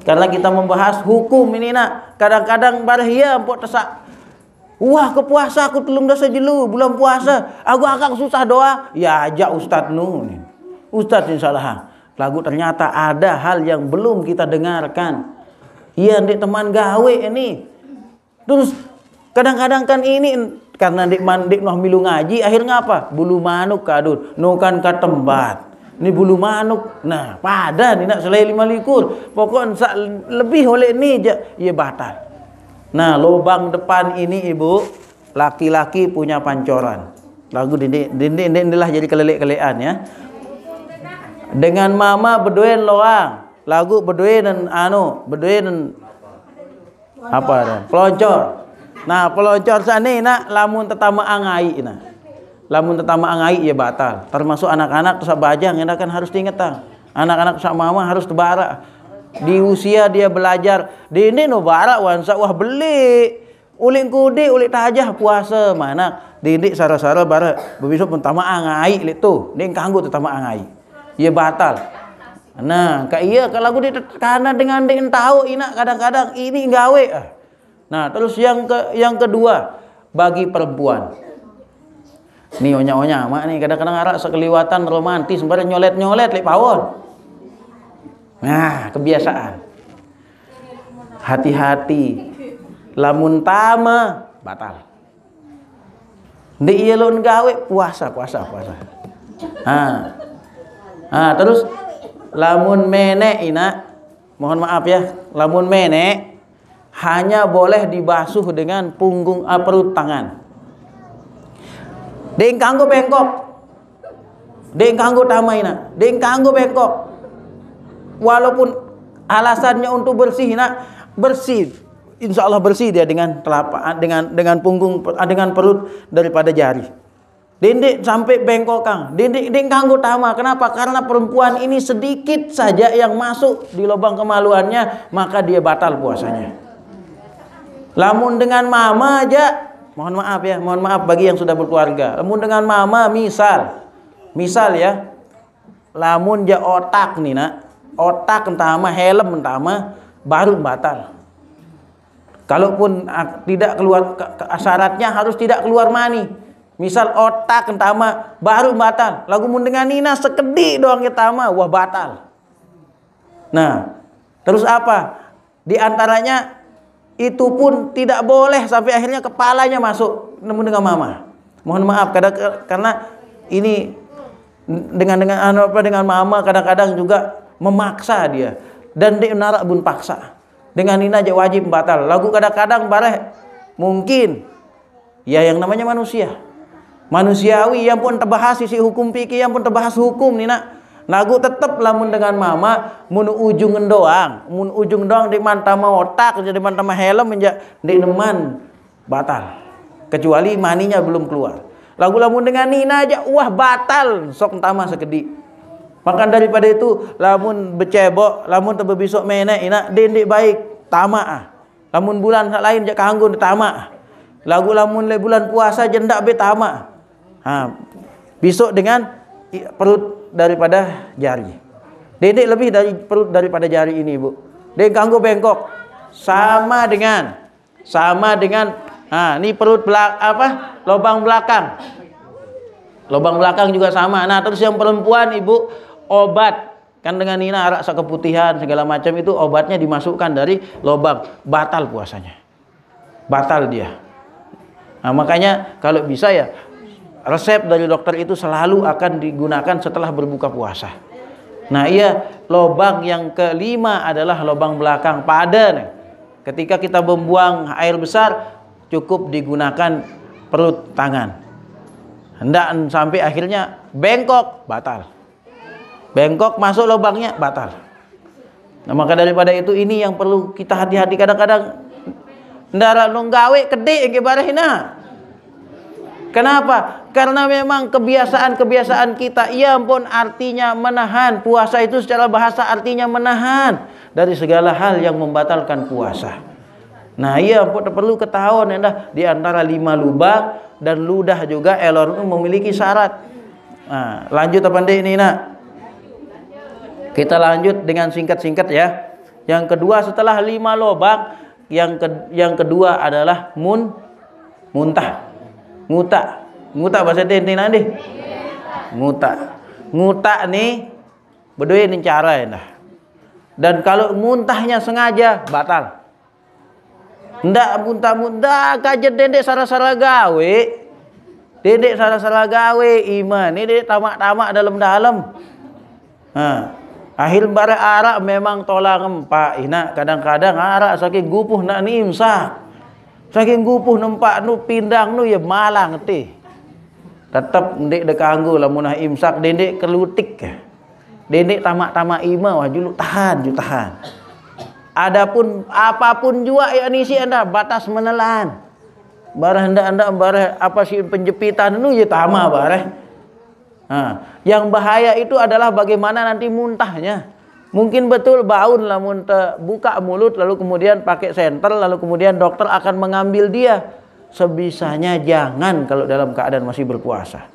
Karena kita membahas hukum ini, Nak. Kadang-kadang bareh iya mpok tesak. Wah, ke puasa aku telung dasa jelo, bulan puasa. Aku agak susah doa. Ya, ajak ustaz nu ni. Ustaz, insya Allah. Lagu ternyata ada hal yang belum kita dengarkan. Iya, ndeq teman gawe ini. Terus kadang-kadang kan ini karena ndeq man-, ndeq noh milu ngaji, akhirnya apa? Bulu manuk kadun, nu kan katembat. Ni bulu manuk. Nah, pada ni nak selain lima likur. Pokok sa-, lebih oleh ni je, ye batal. Nah, lubang depan ini, Ibu, laki-laki punya pancoran. Lagu dindik, dindik, dindik, dindik lah jadi kelelek-kelekan ya. Dengan mama bedoen loang, lagu bedoen anu, bedoen apa dah? Peloncor. Nah, peloncor sane nak lamun tetama angai nah. Lamun tetama angai ya batal. Termasuk anak-anak terus bajang yang akan harus diingetang. Anak-anak sama mama harus tebara. Di usia dia belajar, dini no bara wansa wah beli. Ulik kudi, ulik tajah puasa mana. Dini sara-sara bara bebisuk pun tama angai lek tu. Dini kanggo tu tama angai. Iya batal. Nah, kak iya kalau lagu dia karena dengan dia tahu ina kadang-kadang ini gawe. Ah. Nah, terus yang ke yang kedua, bagi perempuan. Nih onya-onya mak nih kadang-kadang arak sekeliwatan romantis, pada nyolet-nyolet lek pawon. Nah, kebiasaan. Hati-hati. Lamun tama batal. Ndik iya lon gawe puasa, puasa, puasa. Ha. Ha, terus lamun menek ina, mohon maaf ya, lamun menek hanya boleh dibasuh dengan punggung ah, perut tangan. Ding kanggo bengkok. Ding kanggo tama ina. Ding kanggo bengkok. Walaupun alasannya untuk bersih ina, bersih. Insya Allah bersih dia dengan telapak dengan dengan punggung dengan perut daripada jari. Dinding sampai bengkokang, dinding ding kanggo tama. Kenapa? Karena perempuan ini sedikit saja yang masuk di lubang kemaluannya, maka dia batal puasanya. Lamun dengan mama aja, mohon maaf ya, mohon maaf bagi yang sudah berkeluarga. Lamun dengan mama misal, misal ya, lamun ja otak nih nak, otak entah ama helm entah ama baru batal. Kalaupun ah, tidak keluar ke- ke- syaratnya harus tidak keluar mani. Misal otak entah ama baru batal. Lagu mun dengan nina sekedi doang kita ama wah batal. Nah, terus apa? Di antaranya itu pun tidak boleh sampai akhirnya kepalanya masuk nemu dengan mama. Mohon maaf kadang karena ini dengan dengan anu apa dengan mama kadang-kadang juga memaksa dia dan dia narak bun paksa. Dengan nina aja wajib batal. Lagu kadang-kadang bareh mungkin ya yang namanya manusia. Manusiawi yang pun terbahas sisi hukum fikih yang pun terbahas hukum nina. Lagu tetep lamun dengan mama mun ujung doang, mun ujung doang di mantama otak, jadi mantama helm menjak di neman batal. Kecuali maninya belum keluar. Lagu lamun dengan nina aja wah batal sok tama sekedi. Maka daripada itu lamun becebok, lamun tebebisok menek ina dendik baik tama ah. Lamun bulan sak lain jak kanggo tama. Lagu lamun le bulan puasa jendak be tama. Ha, besok dengan perut daripada jari. Dendik lebih dari perut daripada jari ini, Bu. Dia kanggo bengkok. Sama dengan sama dengan ha, ini perut belak apa? Lubang belakang. Lubang belakang juga sama. Nah, terus yang perempuan, Ibu, obat kan dengan nina arak keputihan segala macam itu obatnya dimasukkan dari lubang, batal puasanya. Batal dia. Nah, makanya kalau bisa ya resep dari dokter itu selalu akan digunakan setelah berbuka puasa. Nah, iya lubang yang kelima adalah lubang belakang pada nih. Ketika kita membuang air besar cukup digunakan perut tangan. Hendak sampai akhirnya bengkok, batal. Bengkok masuk lubangnya batal. Nah, maka daripada itu ini yang perlu kita hati-hati kadang-kadang ndara nunggawe kede yang barahina. Kenapa? Karena memang kebiasaan-kebiasaan kita ia pun artinya menahan. Puasa itu secara bahasa artinya menahan dari segala hal yang membatalkan puasa. Nah, ia pun perlu ketahuan endah di antara lima lubang dan ludah juga elor itu memiliki syarat. Nah, lanjut apa ndik ini nak? Kita lanjut dengan singkat-singkat ya. Yang kedua setelah lima lubang, yang ke, yang kedua adalah mun muntah. Ngutak. Ngutak bahasa Indonesia nanti. Ngutak. Ngutak nih berdua ini cara ya nah. Dan kalau muntahnya sengaja batal. Ndak muntah-muntah kajet dendek salah-salah gawe. Dendek salah-salah gawe iman. Ini dendek tamak-tamak dalam-dalam. Ha. Akhir bare arak memang tolang empak. Ina kadang-kadang arak saking gupuh nak ni imsak. Saking gupuh nempak nu pindang nu ya malang ti. Tetep ndik dekanggu lamun ah imsak dendek kelutik. Dendek tamak-tamak ima wah julu tahan, ju tahan. Adapun apapun jua ya nisi anda batas menelan. Bareh ndak ndak bareh apa si penjepitan nu ya tama bareh. Nah, yang bahaya itu adalah bagaimana nanti muntahnya. Mungkin betul baun lamun terbuka mulut, lalu kemudian pakai senter, lalu kemudian dokter akan mengambil dia. Sebisanya jangan kalau dalam keadaan masih berpuasa.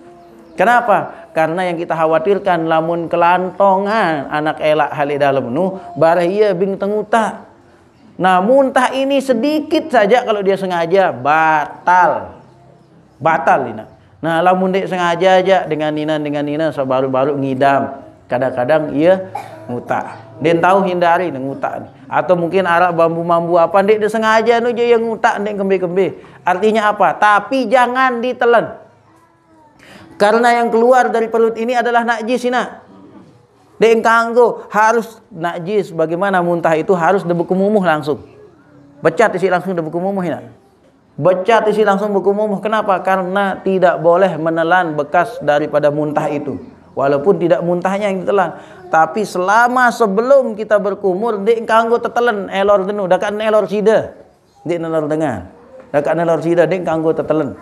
Kenapa? Karena yang kita khawatirkan, lamun kelantongan anak elak halik dalam nu, bareh iya bing tengutak. Nah, muntah ini sedikit saja kalau dia sengaja, batal. Batal, Ina. Nah, lamun dek sengaja aja dengan nina, dengan nina, sebaru-baru ngidam. Kadang-kadang ia ngutak. Dia tahu hindari ngutak. Atau mungkin arak bambu-bambu apa, dek dia sengaja nu je ia ngutak, dek kembe-kembe. Artinya apa? Tapi jangan ditelan. Karena yang keluar dari perut ini adalah najis, Ina. Dek kanggo harus najis. Bagaimana muntah itu harus debekumuh langsung. Becat isi langsung debekumuh, Ina. Becat isi langsung debekumuh. Kenapa? Karena tidak boleh menelan bekas daripada muntah itu. Walaupun tidak muntahnya yang ditelan. Tapi selama sebelum kita berkumur, dek kanggo tetelen elor denu, dakan elor sida. Dek nelor dengan. Dakan nelor sida, dek kanggo tetelen.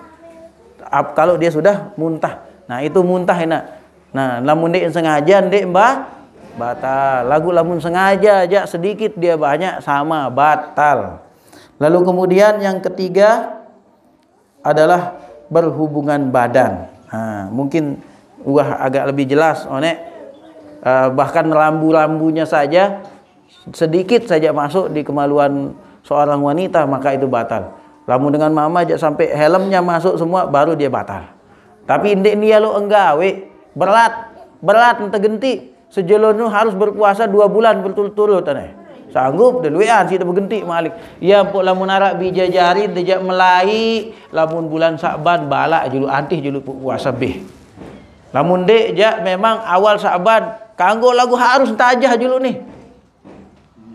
Ap-, kalau dia sudah muntah. Nah, itu muntah, Ina. Nah, lamun dek sengaja, dek mbah, batal. Lagu lamun sengaja aja sedikit, dia banyak, sama, batal. Lalu kemudian yang ketiga adalah berhubungan badan. Nah, mungkin wah agak lebih jelas, Onek. Eh, bahkan rambu-rambunya saja sedikit saja masuk di kemaluan seorang wanita, maka itu batal. Lamun dengan mama aja sampai helmnya masuk semua, baru dia batal. Tapi indik dia lo enggawe, berat, berat ente genti. Sejelonu harus berpuasa dua bulan berturut-turut, aneh. Sanggup deh, luean sih deh bergenti malik. Ya, mpok lamun arak bija jari dejak melai, lamun bulan Sa'ban balak julu, antih julu pu-, puasa beh. Lamun dek jak memang awal Sa'ban, kanggo lagu harus tajah julu nih.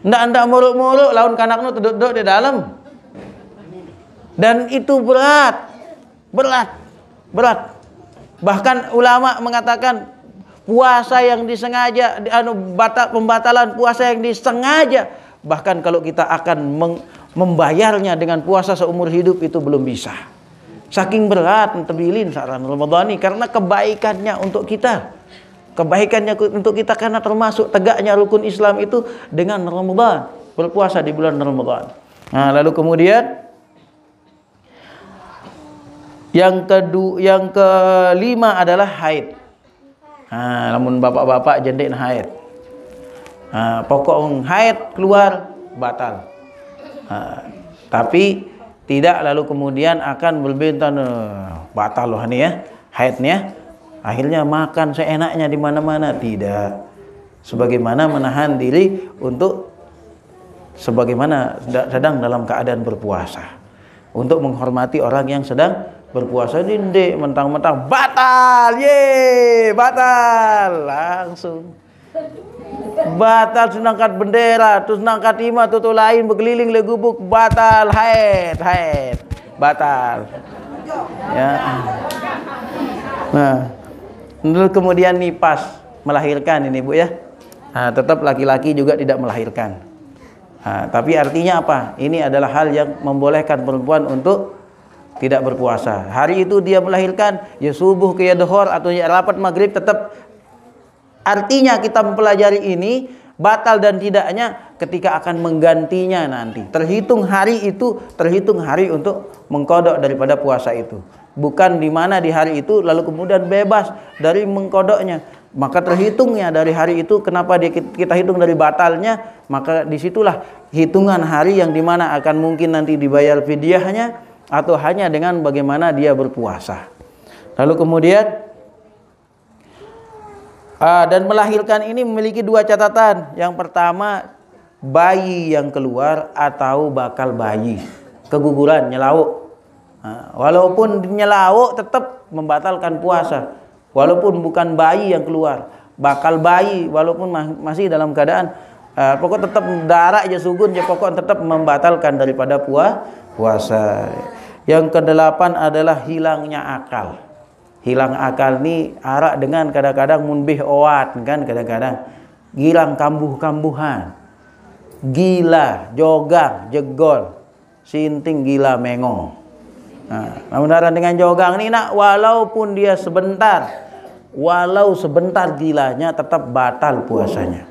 Ndak, ndak muruk-muruk lawan kanak nu teduk-duk di dalam. Dan itu berat. Berat. Berat. Bahkan ulama mengatakan puasa yang disengaja, di-, anu, bata-, pembatalan puasa yang disengaja, bahkan kalau kita akan meng-, membayarnya dengan puasa seumur hidup, itu belum bisa. Saking berat tebilin saran Ramadan ini, karena kebaikannya untuk kita. Kebaikannya ku-, untuk kita, karena termasuk tegaknya rukun Islam itu dengan Ramadan, berpuasa di bulan Ramadan. Nah, lalu kemudian yang kedu-, yang kelima adalah haid. Nah, lamun bapak-bapak jendek haid. Nah, pokok haid keluar, batal. Nah, tapi tidak lalu kemudian akan berbentan, eh, batal loh ini ya, haidnya. Akhirnya makan seenaknya di mana-mana, tidak. Sebagaimana menahan diri untuk sebagaimana seda-, sedang dalam keadaan berpuasa. Untuk menghormati orang yang sedang berpuasa, ini ndek mentang-mentang batal, ye, batal, langsung. Batal, terus nangkat bendera, terus nangkat imah, tutu lain berkeliling le gubuk, batal, haid, haid, batal. Ya. Nah, lalu kemudian nipas, melahirkan ini, Bu, ya. Nah, tetap laki-laki juga tidak melahirkan. Nah, tapi artinya apa? Ini adalah hal yang membolehkan perempuan untuk tidak berpuasa. Hari itu dia melahirkan, ya subuh ke ya dohor atau ya rapat maghrib, tetap artinya kita mempelajari ini batal dan tidaknya ketika akan menggantinya nanti. Terhitung hari itu, terhitung hari untuk mengkodok daripada puasa itu. Bukan di mana di hari itu lalu kemudian bebas dari mengkodoknya. Maka terhitungnya dari hari itu, kenapa dia, kita hitung dari batalnya, maka disitulah hitungan hari yang dimana akan mungkin nanti dibayar fidyahnya atau hanya dengan bagaimana dia berpuasa. Lalu kemudian, ah, dan melahirkan ini memiliki dua catatan. Yang pertama, bayi yang keluar atau bakal bayi. Keguguran, nyelauk. Nah, walaupun nyelauk tetap membatalkan puasa. Walaupun bukan bayi yang keluar, bakal bayi, walaupun ma-, masih dalam keadaan, eh, pokok tetap darah aja sugun, ya pokok tetap membatalkan daripada pua-, puasa. Yang kedelapan adalah hilangnya akal. Hilang akal ni arak dengan kadang-kadang mun beh oat kan, kadang-kadang girang kambuh-kambuhan, gila, jogang, jegol, sinting, gila, mengong. Nah, namun dengan jogang ni nak, walaupun dia sebentar, Walau sebentar gilanya, tetap batal puasanya.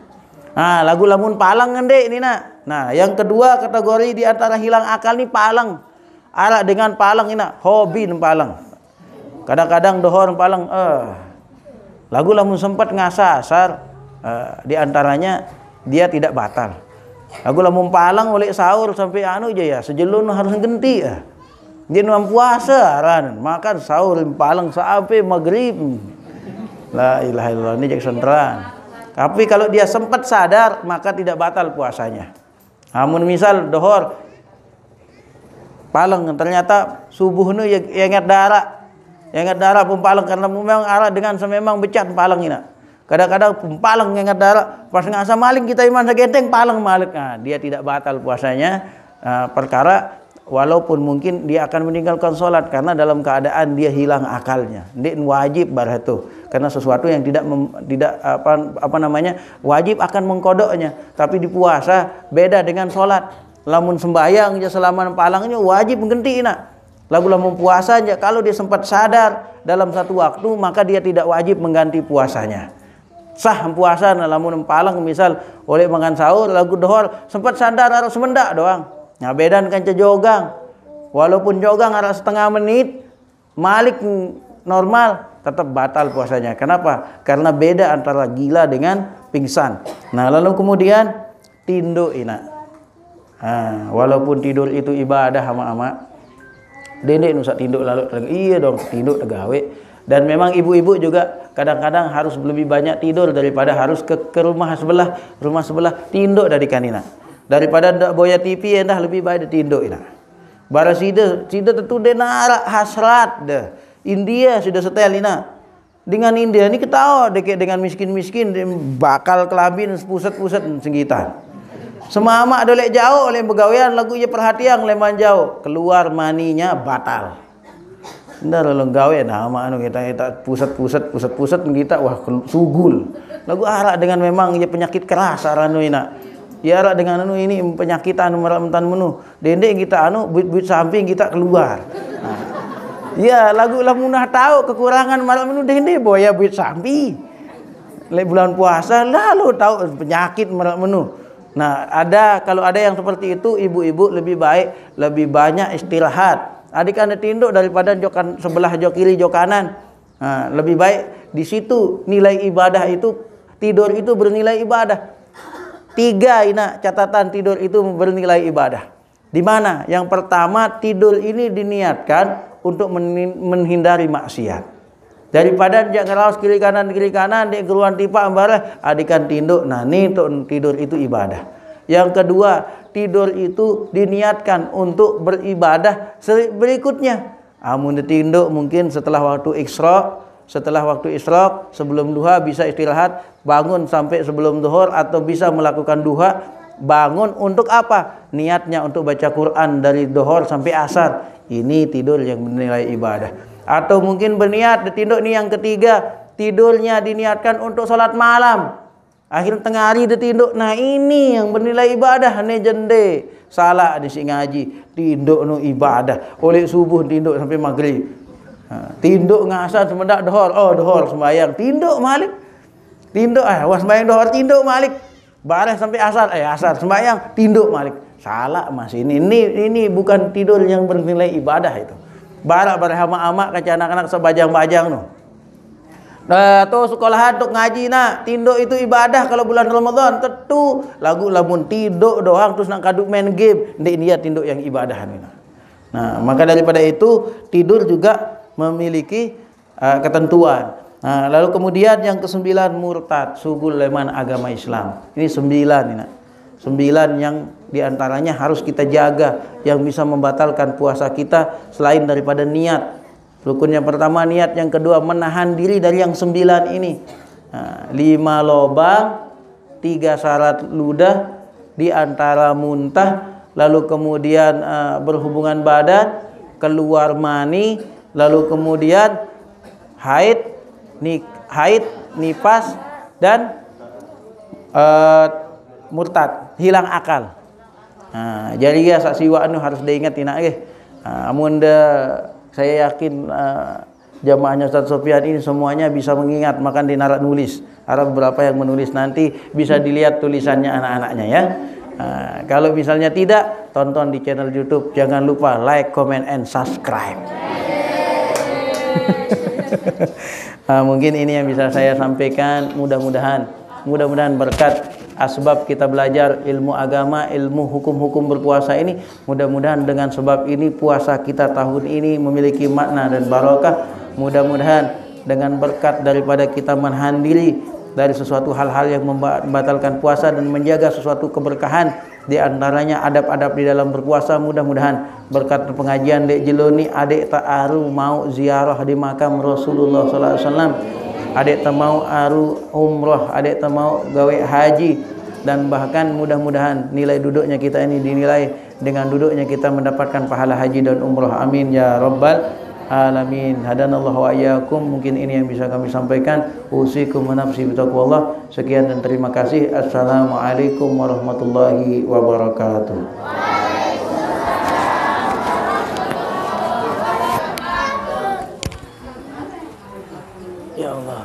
Nah, lagu lamun paleng ngendek ni nak. Nah, yang kedua kategori di antara hilang akal ni paleng. Arak dengan paleng ni nak, hobi nem paleng. Kadang-kadang dohor paleng, eh. Lagu lamun sempat ngasa asar, eh, di antaranya dia tidak batal. Lagu lamun paleng oleh sahur sampai anu aja ya, sejelun harus genti ya. Dia nuan puasa aran, makan sahur paleng sampai maghrib. La ilaha illallah, ini jadi senteran. Tapi kalau dia sempat sadar, maka tidak batal puasanya. Amun misal dohor paleng, ternyata subuh nu ya, ya ingat dara. Ya ingat dara pun paleng karena memang arah dengan sememang becat paleng ina. Kadang-kadang pun paleng ingat dara, pas ngasa maling kita iman sagenteng paleng malik. Nah, dia tidak batal puasanya, eh, perkara walaupun mungkin dia akan meninggalkan sholat karena dalam keadaan dia hilang akalnya. Ndik wajib barah tu. Karena sesuatu yang tidak mem- tidak apa apa namanya, wajib akan mengkodoknya. Tapi di puasa beda dengan sholat. Lamun sembahyang ja selama palangnya wajib mengganti nak. Lagu lamun puasa ja kalau dia sempat sadar dalam satu waktu, maka dia tidak wajib mengganti puasanya. Sah puasa nah, lamun palang misal oleh mangan sahur lagu dohor sempat sadar harus semendak doang. Nah, beda dengan jogang. Walaupun jogang harus setengah menit, malik normal, tetap batal puasanya. Kenapa? Karena beda antara gila dengan pingsan. Nah, lalu kemudian tinduk ina. Ha, walaupun tidur itu ibadah ama-ama. Dendek nusak tinduk lalu, iya dong, tinduk tegawe. Dan memang ibu-ibu juga kadang-kadang harus lebih banyak tidur daripada harus ke, ke rumah sebelah, rumah sebelah tinduk dari kanina. Daripada ndak boya T V endah lebih baik ditinduk ina. Bara sida, sida tentu denara hasrat deh. India sudah setel ina. Dengan India ni ketawa deket dengan miskin-miskin, dia bakal kelabin pusat-pusat senggitan. Semama dolek jauh oleh begawean lagu ia perhatian leman jauh. Keluar maninya batal. Nda lalu gawe nama anu kita kita pusat-pusat pusat-pusat kita wah kel- sugul. Lagu arak dengan memang ia penyakit keras aranu ina. Ia arak dengan anu ini penyakitan merak mentan menu. Dendek kita anu buit-buit samping kita keluar. Nah. Ya, lagu lah munah tahu kekurangan malam menu dendek boya buit samping. Lek bulan puasa lalu tahu penyakit marak menu. Nah, ada kalau ada yang seperti itu ibu-ibu lebih baik lebih banyak istirahat. Adik anda tinduk daripada jokan sebelah jok kiri jok kanan. Nah, lebih baik di situ nilai ibadah itu tidur itu bernilai ibadah. Tiga ina catatan tidur itu bernilai ibadah. Di mana? Yang pertama, tidur ini diniatkan untuk menin- menghindari maksiat. Daripada dia ngeraus kiri kanan kiri kanan, dia keruan tipak bareh, adikan tinduk. Nah, ni untuk tidur itu ibadah. Yang kedua, tidur itu diniatkan untuk beribadah seri- berikutnya. Amun ditinduk mungkin setelah waktu isra, setelah waktu isra, sebelum duha bisa istirahat, bangun sampai sebelum duhur atau bisa melakukan duha, bangun untuk apa? Niatnya untuk baca Quran dari duhur sampai asar. Ini tidur yang bernilai ibadah. Atau mungkin berniat ditinduk ni yang ketiga, tidurnya diniatkan untuk sholat malam. Akhir tengah hari ditinduk. Nah, ini yang bernilai ibadah ni jende. Salah di si ngaji. Tinduk nu ibadah. Oleh subuh tinduk sampai maghrib. Ha, tinduk ngasar semendak dohor. Oh, dohor sembahyang. Tinduk malik. Tinduk ah, was sembahyang dohor tinduk malik. Bareh sampai asar, eh asar sembahyang tinduk malik. Salah mas ini. Ini ini bukan tidur yang bernilai ibadah itu. Barak bareh amak-amak kaca anak-anak sebajang-bajang tu. Nah, tu sekolahan untuk ngaji nak. Tinduk itu ibadah kalau bulan Ramadan. Tentu lagu lamun tinduk doang terus nak kaduk main game. Ndik dia tinduk yang ibadah ni nak. Nah, maka daripada itu tidur juga memiliki uh, ketentuan. Nah, lalu kemudian yang kesembilan murtad, sugul leman agama Islam. Ini sembilan ini. Sembilan yang diantaranya harus kita jaga yang bisa membatalkan puasa kita selain daripada niat. Rukun yang pertama niat, yang kedua menahan diri dari yang sembilan ini. Nah, lima lobang, tiga syarat ludah di antara muntah, lalu kemudian uh, berhubungan badan, keluar mani, lalu kemudian haid, ni, haid, nipas dan uh, murtad, hilang akal. Nah, jadi ya saksi waktu harus diingat nak eh. Nah, amun de, saya yakin uh, jamaahnya Ustaz Sofyan ini semuanya bisa mengingat, makan di narak nulis. Ada beberapa yang menulis, nanti bisa dilihat tulisannya anak-anaknya, ya. Nah, kalau misalnya tidak, tonton di channel YouTube. Jangan lupa like, comment, and subscribe. Nah, mungkin ini yang bisa saya sampaikan. Mudah-mudahan, mudah-mudahan berkat asbab kita belajar ilmu agama, ilmu hukum-hukum berpuasa ini, mudah-mudahan dengan sebab ini puasa kita tahun ini memiliki makna dan barokah. Mudah-mudahan dengan berkat daripada kita menahan diri dari sesuatu hal-hal yang membatalkan puasa dan menjaga sesuatu keberkahan, di antaranya adab-adab di dalam berpuasa. Mudah-mudahan berkat pengajian dek jelo ni, adek tak aru mau ziarah di makam Rasulullah sallallahu alaihi wasallam, adek tak mau aru umrah, adek tak mau gawe haji, dan bahkan mudah-mudahan nilai duduknya kita ini dinilai dengan duduknya kita mendapatkan pahala haji dan umrah. Amin ya rabbal alamin. Hadanallahu wa iyyakum. Mungkin ini yang bisa kami sampaikan. Usikum wa nafsi bitaqwallah. Sekian dan terima kasih. Assalamualaikum warahmatullahi wabarakatuh. Ya Allah.